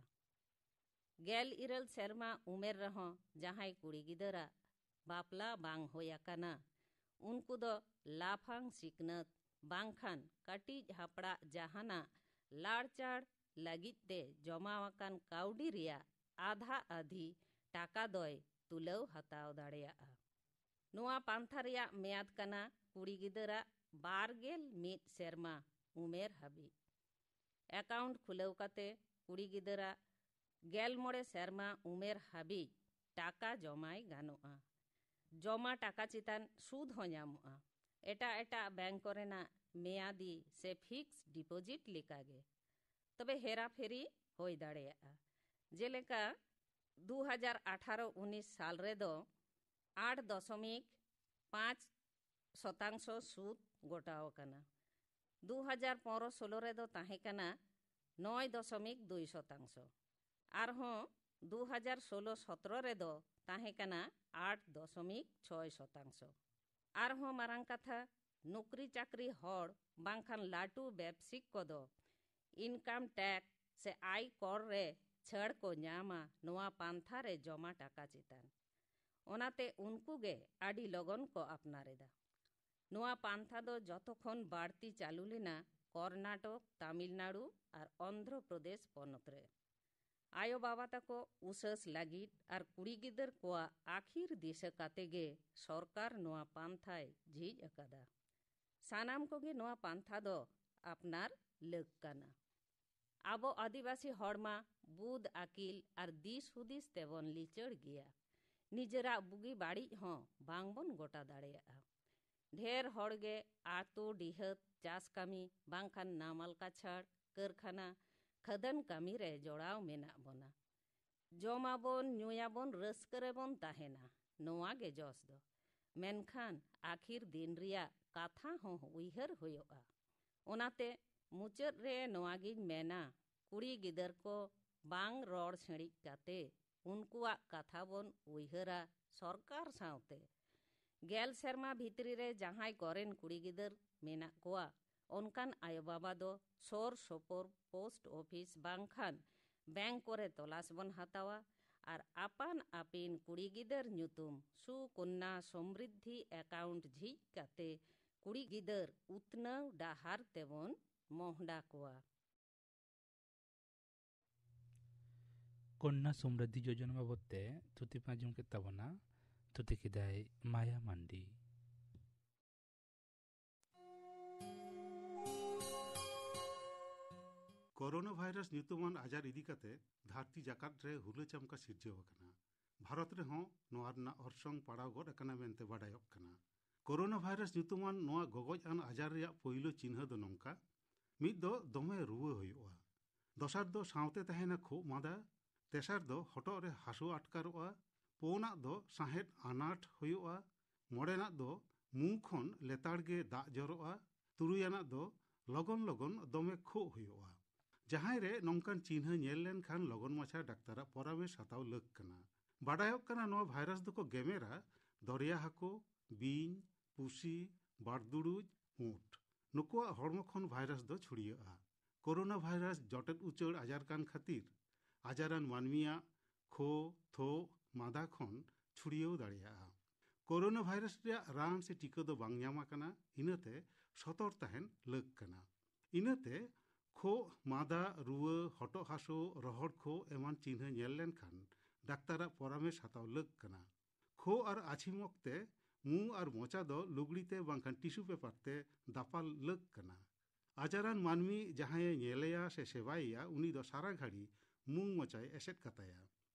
ᱜᱮᱞ ᱤᱨᱟᱹᱞ ᱥᱮᱨᱢᱟ ᱩᱢᱮᱨ ᱨᱮᱦᱚᱸ ᱡᱟᱦᱟᱸᱭ ᱠᱩᱲᱤ ᱜᱤᱫᱟᱹᱨᱟᱜ ᱵᱟᱯᱞᱟ ᱵᱟᱝ ᱦᱩᱭ ᱟᱠᱟᱱᱟ, ᱩᱱᱠᱩ ᱫᱚ ᱞᱟᱯᱷᱟᱝ ᱥᱤᱠᱷᱱᱟᱹᱛ ᱵᱟᱝᱠᱷᱟᱱ ᱠᱟᱹᱴᱤᱡ ᱦᱟᱯᱲᱟᱜ ᱡᱟᱦᱟᱱᱟᱜ ᱞᱟᱲᱪᱟᱲ ᱞᱟᱹᱜᱤᱫ ᱛᱮ ᱡᱚᱢᱟ ᱟᱠᱟᱱ ᱠᱟᱹᱣᱰᱤ ᱨᱮᱭᱟᱜ ᱟᱫᱷᱟ ᱟᱫᱷᱤ ᱴᱟᱠᱟ ᱫᱚᱭ ᱛᱩᱞᱟᱹᱣ ᱦᱟᱛᱟᱣ ᱫᱟᱲᱮᱭᱟᱜᱼᱟ᱾ ᱱᱚᱣᱟ ᱯᱟᱱᱛᱷᱟ ᱨᱮᱭᱟᱜ ᱢᱮᱭᱟᱫ ᱠᱟᱱᱟ ᱠᱩᱲᱤ ᱜᱤᱫᱟᱹᱨᱟᱜ ᱵᱟᱨ ᱜᱮᱞ ᱢᱤᱫ ᱥᱮᱨᱢᱟ ᱩᱢᱮᱨ ᱦᱟᱹᱵᱤᱡ᱾ ᱮᱠᱟᱣᱩᱱᱴ ᱠᱷᱩᱞᱟᱹᱣ ᱠᱟᱛᱮ ᱠᱩᱲᱤ ᱜᱤᱫᱟᱹᱨᱟᱜ ᱜᱮᱞ ᱢᱚᱬᱮ ᱥᱮᱨᱢᱟ ᱩᱢᱮᱨ ᱦᱟᱹᱵᱤᱡ ᱴᱟᱠᱟ ᱡᱚᱢᱟᱭ ᱜᱟᱱᱚᱜᱼᱟ᱾ ᱡᱚᱢᱟ ᱴᱟᱠᱟ ᱪᱮᱛᱟᱱ ᱥᱩᱫ ᱦᱚᱸ ᱧᱟᱢᱚᱜᱼᱟ᱾ ᱮᱴᱟᱜ ᱮᱴᱟᱜ ᱵᱮᱝᱠ ᱠᱚᱨᱮᱱᱟᱜ ᱢᱮᱭᱟᱫᱤ ᱥᱮ ᱯᱷᱤᱠᱥ ᱰᱤᱯᱚᱡᱤᱴ ᱞᱮᱠᱟᱜᱮ᱾ ᱛᱚᱵᱮ ᱦᱮᱨᱟᱯᱷᱮᱨᱤ ᱦᱩᱭ ᱫᱟᱲᱮᱭᱟᱜᱼᱟ᱾ ᱡᱮᱞᱮᱠᱟ, ᱫᱩ ᱦᱟᱡᱟᱨ ᱟᱴᱷᱟᱨᱚ ᱩᱱᱤᱥ ᱥᱟᱞ ᱨᱮᱫᱚ ᱟᱴ ᱫᱚᱥᱚᱢᱤᱠ ᱯᱟᱸᱪ ᱥᱚᱛᱟᱝᱥᱚ ᱥᱩᱫ ᱜᱚᱴᱟᱣ ᱟᱠᱟᱱᱟ᱾ ᱫᱩ ᱦᱟᱡᱟᱨ ᱯᱚᱱᱨᱚ ᱥᱳᱞᱳ ᱨᱮᱫᱚ ᱛᱟᱦᱮᱸ ᱠᱟᱱᱟ ᱱᱚᱭ ᱫᱚᱥᱚᱢᱤᱠ ᱫᱩᱭ ᱥᱚᱛᱟᱝᱥᱚ᱾ ᱟᱨᱦᱚᱸ ᱫᱩ ᱦᱟᱡᱟᱨ ᱥᱳᱞᱳ ᱥᱚᱛᱨᱚ ᱨᱮᱫᱚ ᱛᱟᱦᱮᱸ ᱠᱟᱱᱟ ᱟᱴ ᱫᱚᱥᱚᱢᱤᱠ ᱪᱷᱚᱭ ᱥᱚᱛᱟᱝᱥᱚ᱾ ᱟᱨᱦᱚᱸ ᱢᱟᱨᱟᱝ ᱠᱟᱛᱷᱟ, ᱱᱩᱠᱨᱤ ᱪᱟᱹᱠᱨᱤ ᱦᱚᱲ ᱵᱟᱝᱠᱷᱟᱱ ᱞᱟᱹᱴᱩ ᱵᱮᱵᱽᱥᱤᱠ ᱠᱚᱫᱚ ᱤᱱᱠᱟᱢ ᱴᱮᱠᱥ ᱥᱮ ᱟᱭ ᱠᱚᱨ ᱨᱮ ᱪᱷᱟᱹᱲ ᱠᱚ ᱧᱟᱢᱟ ᱱᱚᱣᱟ ᱯᱟᱱᱛᱷᱟ ᱨᱮ ᱡᱚᱢᱟ ᱴᱟᱠᱟ ᱪᱮᱛᱟᱱ᱾ ᱚᱱᱟᱛᱮ ᱩᱱᱠᱩ ᱜᱮ ᱟᱹᱰᱤ ᱞᱚᱜᱚᱱ ᱠᱚ ᱟᱯᱱᱟᱨ ᱮᱫᱟ᱾ ᱱᱚᱣᱟ ᱯᱟᱱᱛᱷᱟ ᱫᱚ ᱡᱚᱛᱚ ᱠᱷᱚᱱ ᱵᱟᱹᱲᱛᱤ ᱪᱟᱹᱞᱩ ᱞᱮᱱᱟ ᱠᱚᱨᱱᱟᱴᱚᱠ, ᱛᱟᱢᱤᱞᱱᱟᱲᱩ ᱟᱨ ᱚᱱᱫᱷᱨᱚ ᱯᱨᱚᱫᱮᱥ ᱯᱚᱱᱚᱛ ᱨᱮ᱾ ᱟᱭᱳ ᱵᱟᱵᱟ ᱛᱟᱠᱚ ᱩᱥᱟᱹᱥ ᱞᱟᱹᱜᱤᱫ ᱟᱨ ᱠᱩᱲᱤ ᱜᱤᱫᱟᱹᱨ ᱠᱚᱣᱟᱜ ᱟᱹᱠᱷᱤᱨ ᱫᱤᱥᱟᱹ ᱠᱟᱛᱮ ᱜᱮ ᱥᱚᱨᱠᱟᱨ ᱱᱚᱣᱟ ᱯᱟᱱᱛᱷᱟᱭ ᱡᱷᱤᱡ ᱟᱠᱟᱫᱟ᱾ ᱥᱟᱱᱟᱢ ᱠᱚᱜᱮ ᱱᱚᱣᱟ ᱯᱟᱱᱛᱷᱟ ᱫᱚ ᱟᱯᱱᱟᱨ ᱞᱟᱹᱠ ᱠᱟᱱᱟ᱾ ᱟᱵᱚ ᱟᱹᱫᱤᱵᱟᱹᱥᱤ ᱦᱚᱲᱢᱟ ᱵᱩᱫ ᱟᱹᱠᱤᱞ ᱟᱨ ᱫᱤᱥ ᱦᱩᱫᱤᱥ ᱛᱮᱵᱚᱱ ᱞᱤᱪᱟᱹᱲ ᱜᱮᱭᱟ᱾ ᱱᱤᱡᱮᱨᱟᱜ ᱵᱩᱜᱤ ᱵᱟᱹᱲᱤᱡ ᱦᱚᱸ ᱵᱟᱝᱵᱚᱱ ᱜᱚᱴᱟ ᱫᱟᱲᱮᱭᱟᱜᱼᱟ᱾ ᱰᱷᱮᱨ ᱦᱚᱲᱜᱮ ᱟᱹᱛᱩ ᱰᱤᱦᱟᱹᱛ, ᱪᱟᱥ ᱠᱟᱹᱢᱤ ᱵᱟᱝᱠᱷᱟᱱ ᱱᱟᱢᱟᱞ ᱠᱟᱪᱷᱟᱲ, ᱠᱟᱹᱨᱠᱷᱟᱱᱟ, ᱠᱷᱟᱹᱫᱟᱹᱱ ᱠᱟᱹᱢᱤ ᱨᱮ ᱡᱚᱲᱟᱣ ᱢᱮᱱᱟᱜ ᱵᱚᱱᱟ᱾ ᱡᱚᱢᱟᱵᱚᱱ, ᱧᱩᱭᱟᱵᱚᱱ, ᱨᱟᱹᱥᱠᱟᱹ ᱨᱮᱵᱚᱱ ᱛᱟᱦᱮᱱᱟ, ᱱᱚᱣᱟ ᱜᱮ ᱡᱚᱥ ᱫᱚ᱾ ᱢᱮᱱᱠᱷᱟᱱ ᱟᱹᱠᱷᱤᱨ ᱫᱤᱱ ᱨᱮᱭᱟᱜ ᱠᱟᱛᱷᱟ ᱦᱚᱸ ᱩᱭᱦᱟᱹᱨ ᱦᱩᱭᱩᱜᱼᱟ᱾ ᱚᱱᱟᱛᱮ ᱢᱩᱪᱟᱹᱫ ᱨᱮ ᱱᱚᱣᱟ ᱜᱤᱧ ᱢᱮᱱᱟ, ᱠᱩᱲᱤ ᱜᱤᱫᱟᱹᱨ ᱠᱚ ᱵᱟᱝ ᱨᱚᱲ ᱥᱤᱬᱤᱡ ᱠᱟᱛᱮ ᱩᱱᱠᱩᱣᱟᱜ ᱠᱟᱛᱷᱟ ᱵᱚᱱ ᱩᱭᱦᱟᱹᱨᱟ ᱥᱚᱨᱠᱟᱨ ᱥᱟᱶᱛᱮ᱾ ᱜᱮᱞ ᱥᱮᱨᱢᱟ ᱵᱷᱤᱛᱨᱤ ᱨᱮ ᱡᱟᱦᱟᱸᱭ ᱠᱚᱨᱮᱱ ᱠᱩᱲᱤ ᱜᱤᱫᱟᱹᱨ ᱢᱮᱱᱟᱜ ᱠᱚᱣᱟ, ᱚᱱᱠᱟᱱ ᱟᱭᱳ ᱵᱟᱵᱟ ᱫᱚ ᱥᱳᱨ ᱥᱳᱯᱳᱨ ᱯᱳᱥᱴ ᱚᱯᱷᱤᱥ ᱵᱟᱝᱠᱷᱟᱱ ᱵᱮᱝᱠ ᱠᱚᱨᱮ ᱛᱚᱞᱟᱥ ᱵᱚᱱ ᱦᱟᱛᱟᱣᱟ ᱟᱨ ᱟᱯᱟᱱ ᱟᱹᱯᱤᱱ ᱠᱩᱲᱤ ᱜᱤᱫᱟᱹᱨ ᱧᱩᱛᱩᱢ ᱥᱩᱠᱚᱱᱱᱟ ᱥᱚᱢᱨᱤᱫᱷᱤ ᱮᱠᱟᱣᱩᱱᱴ ᱡᱷᱤᱡ ᱠᱟᱛᱮ ᱠᱩᱲᱤ ᱜᱤᱫᱟᱹᱨ ᱩᱛᱱᱟᱹᱣ ᱰᱟᱦᱟᱨ ᱛᱮᱵᱚᱱ ᱢᱚᱦᱰᱟ ᱠᱚᱣᱟ᱾ ᱠᱚᱱᱱᱟ ᱥᱚᱢᱨᱤᱫᱷᱤ ᱡᱳᱡᱚᱱᱟ ᱵᱟᱵᱚᱫ ᱛᱮ ᱛᱷᱩᱛᱤ ᱯᱮ ᱟᱸᱡᱚᱢ ᱠᱮᱫ ᱛᱟᱵᱚᱱᱟ᱾ ᱛᱷᱩᱛᱤ ᱠᱮᱫᱟᱭ ᱢᱟᱭᱟ ᱢᱟᱱᱰᱤ᱾ ᱠᱳᱨᱳᱱᱟ ᱵᱷᱟᱭᱨᱟᱥ ᱧᱩᱛᱩᱢᱟᱱ ᱟᱡᱟᱨ ᱤᱫᱤ ᱠᱟᱛᱮ ᱫᱷᱟᱹᱨᱛᱤ ᱡᱟᱠᱟᱛ ᱨᱮ ᱦᱩᱞᱟᱹ ᱪᱟᱢᱠᱟ ᱥᱤᱨᱡᱟᱹᱣ ᱟᱠᱟᱱᱟ᱾ ᱵᱷᱟᱨᱚᱛ ᱨᱮᱦᱚᱸ ᱱᱚᱣᱟ ᱨᱮᱱᱟᱜ ᱚᱨᱥᱚᱝ ᱯᱟᱲᱟᱣ ᱜᱚᱫ ᱟᱠᱟᱱᱟ ᱢᱮᱱᱛᱮ ᱵᱟᱰᱟᱭᱚᱜ ᱠᱟᱱᱟ᱾ ᱠᱳᱨᱳᱱᱟ ᱵᱷᱟᱭᱨᱟᱥ ᱧᱩᱛᱩᱢᱟᱱ ᱱᱚᱣᱟ ᱜᱚᱜᱚᱡ ᱟᱱ ᱟᱡᱟᱨ ᱨᱮᱭᱟᱜ ᱯᱳᱭᱞᱳ ᱪᱤᱱᱦᱟᱹ ᱫᱚ ᱱᱚᱝᱠᱟ: ᱢᱤᱫ ᱫᱚ ᱫᱚᱢᱮ ᱨᱩᱣᱟᱹ ᱦᱩᱭᱩᱜᱼᱟ, ᱫᱚᱥᱟᱨ ᱫᱚ ᱥᱟᱶᱛᱮ ᱛᱟᱦᱮᱱᱟ ᱠᱷᱩᱜ ᱢᱟᱸᱫᱟ, ᱛᱮᱥᱟᱨ ᱫᱚ ᱦᱚᱴᱚᱜ ᱨᱮ ᱦᱟᱹᱥᱩ ᱟᱴᱠᱟᱨᱚᱜᱼᱟ, ᱯᱩᱱᱟᱜ ᱫᱚ ᱥᱟᱦᱮᱫ ᱟᱱᱟᱴ ᱦᱩᱭᱩᱜᱼᱟ, ᱢᱚᱬᱮᱱᱟᱜ ᱫᱚ ᱢᱩ ᱠᱷᱚᱱ ᱞᱮᱛᱟᱲ ᱜᱮ ᱫᱟᱜ ᱡᱚᱨᱚᱜᱼᱟ, ᱛᱩᱨᱩᱭᱟᱱᱟᱜ ᱫᱚ ᱞᱚᱜᱚᱱ ᱞᱚᱜᱚᱱ ᱫᱚᱢᱮ ᱠᱷᱩᱜ ᱦᱩᱭᱩᱜᱼᱟ᱾ ᱡᱟᱦᱟᱸᱭ ᱨᱮ ᱱᱚᱝᱠᱟᱱ ᱪᱤᱱᱦᱟᱹ ᱧᱮᱞ ᱞᱮᱱᱠᱷᱟᱱ ᱞᱚᱜᱚᱱ ᱢᱟᱪᱷᱟ ᱰᱟᱠᱛᱟᱨᱟᱜ ᱯᱚᱨᱟᱢᱮᱥ ᱦᱟᱛᱟᱣ ᱞᱟᱹᱠ ᱠᱟᱱᱟ᱾ ᱵᱟᱰᱟᱭᱚᱜ ᱠᱟᱱᱟ ᱱᱚᱣᱟ ᱵᱷᱟᱭᱨᱟᱥ ᱫᱚᱠᱚ ᱜᱮᱢᱮᱨᱟ ᱫᱚᱨᱭᱟ ᱦᱟᱹᱠᱩ, ᱵᱤᱧ, ᱯᱩᱥᱤ, ᱵᱟᱲᱫᱩᱲᱩᱡ, ᱩᱸᱴ᱾ ᱱᱩᱠᱩᱣᱟᱜ ᱦᱚᱲᱢᱚ ᱠᱷᱚᱱ ᱵᱷᱟᱭᱨᱟᱥ ᱫᱚ ᱪᱷᱩᱲᱭᱟᱹᱜᱼᱟ᱾ ᱠᱳᱨᱳᱱᱟ ᱵᱷᱟᱭᱨᱟᱥ ᱡᱚᱴᱮᱫ ᱩᱪᱟᱹᱲ ᱟᱡᱟᱨ ᱠᱟᱱ ᱠᱷᱟᱹᱛᱤᱨ ᱟᱡᱟᱨᱟᱱ ᱢᱟᱹᱱᱢᱤᱭᱟᱜ ᱠᱷᱳ, ᱛᱷᱳᱜ, ᱢᱟᱫᱟ ᱠᱷᱚᱱ ᱪᱷᱩᱲᱭᱟᱹᱣ ᱫᱟᱲᱮᱭᱟᱜᱼᱟ᱾ ᱠᱳᱨᱳᱱᱟ ᱵᱷᱟᱭᱨᱟᱥ ᱨᱮᱭᱟᱜ ᱨᱟᱱ ᱥᱮ ᱴᱤᱠᱟᱹ ᱫᱚ ᱵᱟᱝ ᱧᱟᱢ ᱟᱠᱟᱱᱟ, ᱤᱱᱟᱹᱛᱮ ᱥᱚᱛᱚᱨ ᱛᱟᱦᱮᱱ ᱞᱟᱹᱠ ᱠᱟᱱᱟ᱾ ᱤᱱᱟᱹᱛᱮ ᱠᱷᱳᱜ, ᱢᱟᱫᱟ, ᱨᱩᱣᱟᱹ, ᱦᱚᱴᱚᱜ ᱦᱟᱹᱥᱩ, ᱨᱚᱦᱚᱲ ᱠᱷᱳᱜ ᱮᱢᱟᱱ ᱪᱤᱱᱦᱟᱹ ᱧᱮᱞ ᱞᱮᱱᱠᱷᱟᱱ ᱰᱟᱠᱛᱟᱨᱟᱜ ᱯᱚᱨᱟᱢᱮᱥ ᱦᱟᱛᱟᱣ ᱞᱟᱹᱠ ᱠᱟᱱᱟ᱾ ᱠᱷᱳᱜ ᱟᱨ ᱟᱹᱪᱷᱤᱢ ᱚᱠᱛᱮ ᱢᱩ ᱟᱨ ᱢᱚᱪᱟ ᱫᱚ ᱞᱩᱜᱽᱲᱤ ᱛᱮ ᱵᱟᱝᱠᱷᱟᱱ ᱴᱤᱥᱩ ᱯᱮᱯᱟᱨ ᱛᱮ ᱫᱟᱯᱟᱞ ᱞᱟᱹᱠ ᱠᱟᱱᱟ᱾ ᱟᱡᱟᱨᱟᱱ ᱢᱟᱹᱱᱢᱤ ᱡᱟᱦᱟᱸᱭᱮ ᱧᱮᱞᱮᱭᱟ ᱥᱮ ᱥᱮᱵᱟᱭᱮᱭᱟ, ᱩᱱᱤ ᱫᱚ ᱥᱟᱨᱟ ᱜᱷᱟᱹᱲᱤ ᱢᱩ ᱢᱚᱪᱟᱭ ᱮᱥᱮᱫ ᱠᱟᱛᱟᱭᱟ᱾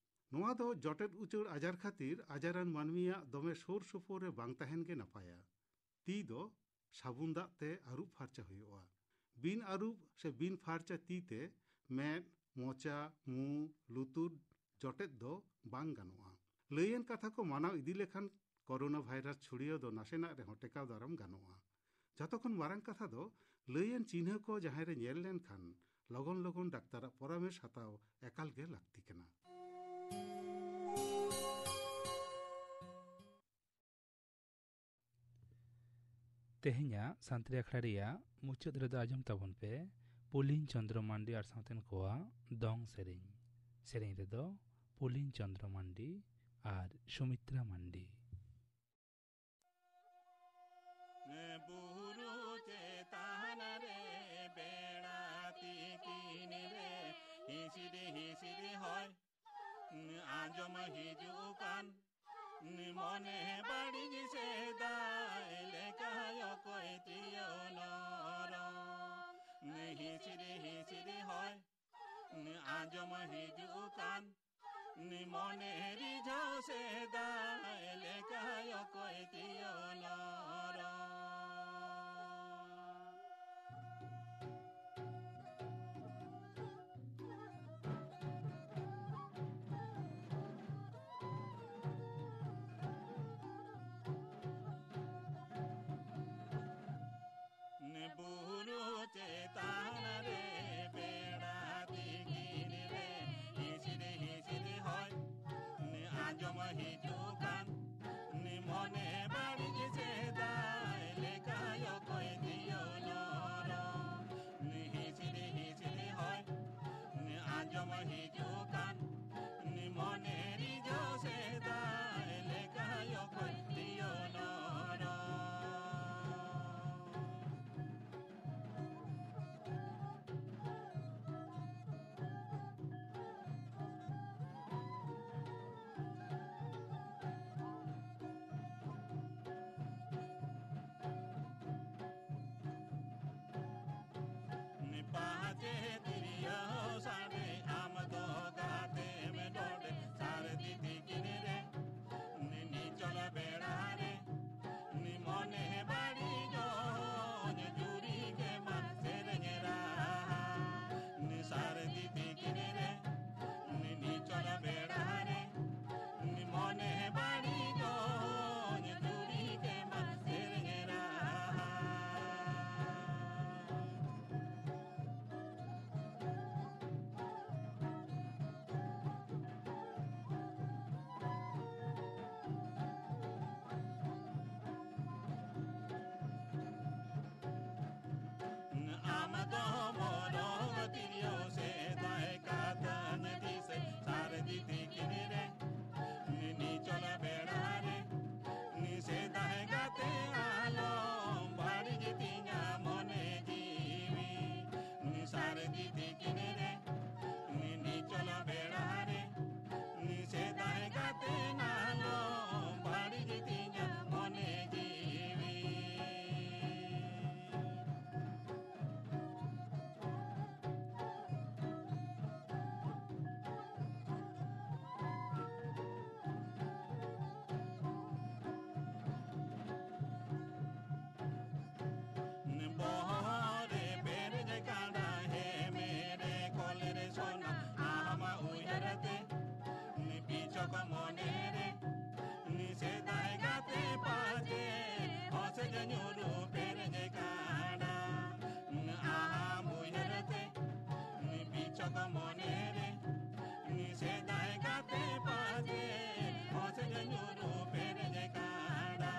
ᱱᱚᱣᱟ ᱫᱚ ᱡᱚᱴᱮᱫ ᱩᱪᱟᱹᱲ ᱟᱡᱟᱨ ᱠᱷᱟᱹᱛᱤᱨ ᱟᱡᱟᱨᱟᱱ ᱢᱟᱹᱱᱢᱤᱭᱟᱜ ᱫᱚᱢᱮ ᱥᱩᱨ ᱥᱩᱯᱩᱨ ᱨᱮ ᱵᱟᱝ ᱛᱟᱦᱮᱱ ᱜᱮ ᱱᱟᱯᱟᱭᱟ᱾ ᱛᱤ ᱫᱚ ᱥᱟᱵᱩᱱ ᱫᱟᱜ ᱛᱮ ᱟᱹᱨᱩᱵ ᱯᱷᱟᱨᱪᱟ ᱦᱩᱭᱩᱜᱼᱟ᱾ ᱵᱤᱱ ᱟᱹᱨᱩᱵ ᱥᱮ ᱵᱤᱱ ᱯᱷᱟᱨᱪᱟ ᱛᱤ ᱛᱮ ᱢᱮᱫ, ᱢᱚᱪᱟ, ᱢᱩ, ᱞᱩᱛᱩᱨ ᱡᱚᱴᱮᱫ ᱫᱚ ᱵᱟᱝ ᱜᱟᱱᱚᱜᱼᱟ᱾ ᱞᱟᱹᱭᱟᱱ ᱠᱟᱛᱷᱟ ᱠᱚ ᱢᱟᱱᱟᱣ ᱤᱫᱤ ᱞᱮᱠᱷᱟᱱ ᱠᱳᱨᱳᱱᱟ ᱵᱷᱟᱭᱨᱟᱥ ᱪᱷᱩᱲᱭᱟᱹᱣ ᱫᱚ ᱱᱟᱥᱮᱱᱟᱜ ᱨᱮᱦᱚᱸ ᱴᱮᱠᱟᱣ ᱫᱟᱨᱟᱢ ᱜᱟᱱᱚᱜᱼᱟ᱾ ᱡᱷᱚᱛᱚ ᱠᱷᱚᱱ ᱢᱟᱨᱟᱝ ᱠᱟᱛᱷᱟ ᱫᱚ, ᱞᱟᱹᱭᱟᱱ ᱪᱤᱱᱦᱟᱹ ᱠᱚ ᱡᱟᱦᱟᱸᱭ ᱨᱮ ᱧᱮᱞ ᱞᱮᱱᱠᱷᱟᱱ ᱞᱚᱜᱚᱱ ᱞᱚᱜᱚᱱ ᱰᱟᱠᱛᱟᱨᱟᱜ ᱯᱚᱨᱟᱢᱮᱥ ᱦᱟᱛᱟᱣ ᱮᱠᱟᱞ ᱜᱮ ᱞᱟᱹᱠᱛᱤ ᱠᱟᱱᱟ᱾ ᱛᱮᱦᱮᱧᱟᱜ ᱥᱟᱱᱛᱟᱲᱤ ᱟᱠᱷᱲᱟ ᱨᱮᱭᱟᱜ ᱢᱩᱪᱟᱹᱫ ᱨᱮᱫᱚ ᱟᱸᱡᱚᱢ ᱛᱟᱵᱚᱱ ᱯᱮ ᱯᱩᱞᱤᱱ ᱪᱚᱱᱫᱨᱚ ᱢᱟᱱᱰᱤ ᱟᱨ ᱥᱟᱶᱛᱮᱱ ᱠᱚᱣᱟᱜ ᱫᱚᱝ ᱥᱮᱨᱮᱧ᱾ ᱥᱮᱨᱮᱧ ᱨᱮᱫᱚ ᱯᱩᱞᱤᱱ ᱪᱚᱱᱫᱨᱚ ᱢᱟᱱᱰᱤ ᱟᱨ ᱥᱩᱢᱤᱛᱨᱟ ᱢᱟᱱᱰᱤ᱾ ᱵᱩᱨᱩ ᱪᱮᱛᱟᱱ ᱨᱮ ᱵᱮᱲᱟ ᱛᱤᱠᱤᱱ ᱨᱮ ᱦᱤᱥᱤᱨ ᱦᱤᱥᱤᱨ ᱦᱚᱭ ᱟᱸᱡᱚᱢ ᱦᱤᱡᱩᱜ ᱠᱟᱱ, ᱢᱚᱱᱮ ᱵᱟᱹᱲᱤᱡ ᱥᱮᱫᱟᱭ ᱞᱮᱠᱟ ᱚᱠᱚᱭ ᱛᱤᱭᱟᱹ ᱱᱚᱨᱚ᱾ ᱱᱩᱭ ᱦᱤᱥᱤᱨᱤ ᱦᱤᱥᱤᱨᱤ ᱦᱚᱭ, ᱱᱩᱭ ᱟᱸᱡᱚᱢ ᱦᱤᱡᱩᱜ ᱠᱟᱱ, ᱱᱩᱭ ᱢᱚᱱᱮ ᱨᱤᱡᱷᱟᱹᱣ ᱥᱮᱫᱟᱭ ᱞᱮᱠᱟ ᱚᱠᱚᱭ ᱛᱤᱭᱳ ᱱᱚᱨᱚ᱾ ᱵᱩᱨᱩ ᱪᱮᱛᱟᱱ ᱨᱮ ᱵᱮᱲᱟ ᱛᱤᱠᱤᱱ ᱨᱮ ᱦᱤᱥᱤᱨ ᱦᱤᱥᱤᱨ ᱦᱚᱭ ᱟᱸᱡᱚᱢ ᱦᱤᱡᱩᱜ ᱠᱟᱱ, ᱢᱚᱱᱮ ᱵᱟᱹᱲᱤᱡ ᱥᱮᱫᱟᱭ ᱞᱮᱠᱟ ᱚᱠᱚᱭ ᱛᱤᱭᱳ ᱱᱚᱨᱚ᱾ ᱦᱤᱥᱤᱨ ᱦᱤᱥᱤᱨ ᱦᱚᱭ ᱟᱸᱡᱚᱢ ᱦᱤᱡᱩᱜ ᱠᱟᱱ, ᱢᱚᱱᱮ ᱨᱤᱡᱷᱟᱹᱣ ᱥᱮᱫᱟᱭ ᱞᱮᱠᱟ ᱚᱠᱚᱭ ᱛᱤᱭᱳ ᱱᱚᱨᱚ᱾ ᱯᱟᱦᱟᱪᱮ ᱛᱤᱨᱭᱳ ᱥᱟᱰᱮ ᱟᱢ ᱫᱚ ᱜᱟᱛᱮᱢ ᱱᱚᱰᱮ ᱥᱟᱹᱨᱫᱤ ᱛᱤᱠᱤᱱ ᱨᱮ ᱱᱤᱪᱚᱞ ᱵᱮᱲᱟ ᱨᱮ ᱢᱚᱱᱮ ᱵᱟᱹᱲᱤᱡᱚᱜ ᱡᱩᱨᱤ ᱜᱮ ᱢᱟ ᱥᱮᱨᱮᱧ ᱨᱟᱦᱟ᱾ ᱥᱟᱹᱨᱫᱤ ᱛᱤᱠᱤᱱ ᱨᱮ ᱱᱤᱪᱚᱞ ᱵᱮᱲᱟ ᱨᱮ ᱢᱚᱱᱮ ᱵᱟᱹᱲᱤᱡᱚᱜ ᱡᱩᱨᱤ ᱜᱮ ᱢᱟ ᱥᱮᱨᱮᱧ ᱨᱟᱦᱟ᱾ ᱟᱢ ᱫᱚ ᱢᱚᱨᱚᱜ ᱛᱤᱨᱭᱳ ᱥᱮᱫᱟᱭ ᱠᱟᱛᱷᱟᱧ ᱫᱤᱥᱟᱹᱭ ᱥᱟᱹᱨᱫᱤ ᱛᱤᱠᱤᱱ ᱨᱮ ᱱᱤᱪᱚᱞ ᱵᱮᱲᱟ ᱨᱮ ᱥᱮᱫᱟᱭ ᱜᱟᱛᱮ ᱟᱞᱚᱢ ᱵᱟᱹᱲᱤᱡ ᱛᱤᱧᱟ ᱢᱚᱱᱮ ᱡᱤᱣᱤ᱾ ᱥᱟᱹᱨᱫᱤ ᱛᱤᱠᱤᱱ ᱨᱮ ᱱᱤᱪᱚᱞ ᱵᱮᱲᱟ ᱨᱮ ᱥᱮᱫᱟᱭ ᱜᱟᱛᱮ ᱟᱞᱚᱢ ᱵᱟᱹᱲᱤᱡ ᱛᱤᱧᱟ ᱢᱚᱱᱮ ᱡᱤᱣᱤ᱾ ᱢᱚᱱᱮ ᱨᱮ ᱥᱮᱫᱟᱭ ᱜᱟᱛᱮ ᱯᱟᱪᱮ ᱦᱚᱸ ᱥᱮᱫ ᱧᱩᱨᱩ ᱯᱮᱨᱮᱡ ᱠᱟᱱᱟ᱾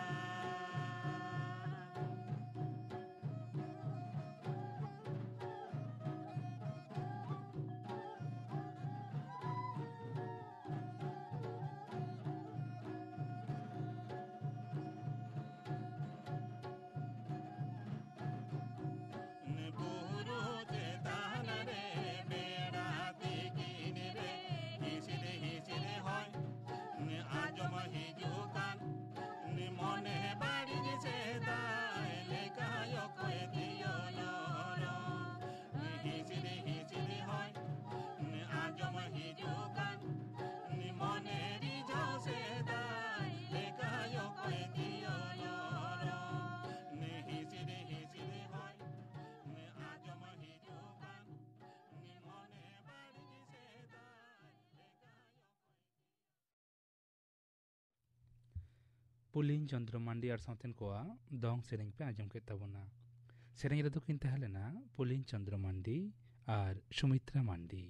ᱵᱩᱨᱩ ᱪᱮᱛᱟᱱ ᱨᱮ ᱵᱮᱲᱟ ᱛᱤᱠᱤᱱ ᱨᱮ ᱦᱤᱥᱤᱫ ᱦᱤᱥᱤᱫ ᱦᱚᱭ ᱟᱸᱡᱚᱢ ᱦᱤᱡᱩᱜ ᱠᱟᱱ᱾ ᱢᱚᱱᱮ ᱵᱟᱹᱲᱤᱡ ᱥᱮᱫᱟᱭ ᱞᱮᱠᱟ ᱚᱠᱚᱭ ᱛᱤᱭᱳ ᱞᱚᱨᱚ᱾ ᱦᱤᱥᱤᱫ ᱦᱤᱥᱤᱫ ᱦᱚᱭ ᱟᱸᱡᱚᱢ ᱦᱤᱡᱩᱜ ᱠᱟᱱ᱾ ᱢᱚᱱᱮ ᱨᱤᱡᱷᱟᱹᱣ ᱥᱮᱫᱟᱭ ᱞᱮᱠᱟ ᱚᱠᱚᱭ ᱛᱤᱭᱳ ᱞᱚᱨᱚ᱾ ᱦᱤᱥᱤᱫ ᱦᱤᱥᱤᱫ ᱦᱚᱭ ᱟᱸᱡᱚᱢ ᱦᱤᱡᱩᱜ ᱠᱟᱱ᱾ ᱢᱚᱱᱮ ᱵᱟᱹᱲᱤᱡ ᱥᱮᱫᱟᱭ ᱞᱮᱠᱟ ᱚᱠᱚᱭ ᱯᱩᱞᱤᱱ ᱪᱚᱱᱫᱨᱚ ᱢᱟᱱᱰᱤ ᱟᱨ ᱥᱟᱶᱛᱮᱱ ᱠᱚᱣᱟᱜ ᱫᱚᱝ ᱥᱮᱨᱮᱧ ᱯᱮ ᱟᱸᱡᱚᱢ ᱠᱮᱫ ᱛᱟᱵᱚᱱᱟ᱾ ᱥᱮᱨᱮᱧ ᱨᱮᱫᱚ ᱠᱤᱱ ᱛᱟᱦᱮᱸ ᱞᱮᱱᱟ ᱯᱩᱞᱤᱱ ᱪᱚᱱᱫᱨᱚ ᱢᱟᱱᱰᱤ ᱟᱨ ᱥᱩᱢᱤᱛᱨᱟ ᱢᱟᱱᱰᱤ᱾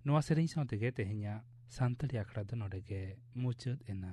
ᱱᱚᱣᱟ ᱥᱮᱨᱮᱧ ᱥᱟᱶ ᱛᱮᱜᱮ ᱛᱮᱦᱮᱧᱟᱜ ᱥᱟᱱᱛᱟᱲᱤ ᱟᱠᱷᱲᱟ ᱫᱚ ᱱᱚᱰᱮ ᱜᱮ ᱢᱩᱪᱟᱹᱫ ᱮᱱᱟ᱾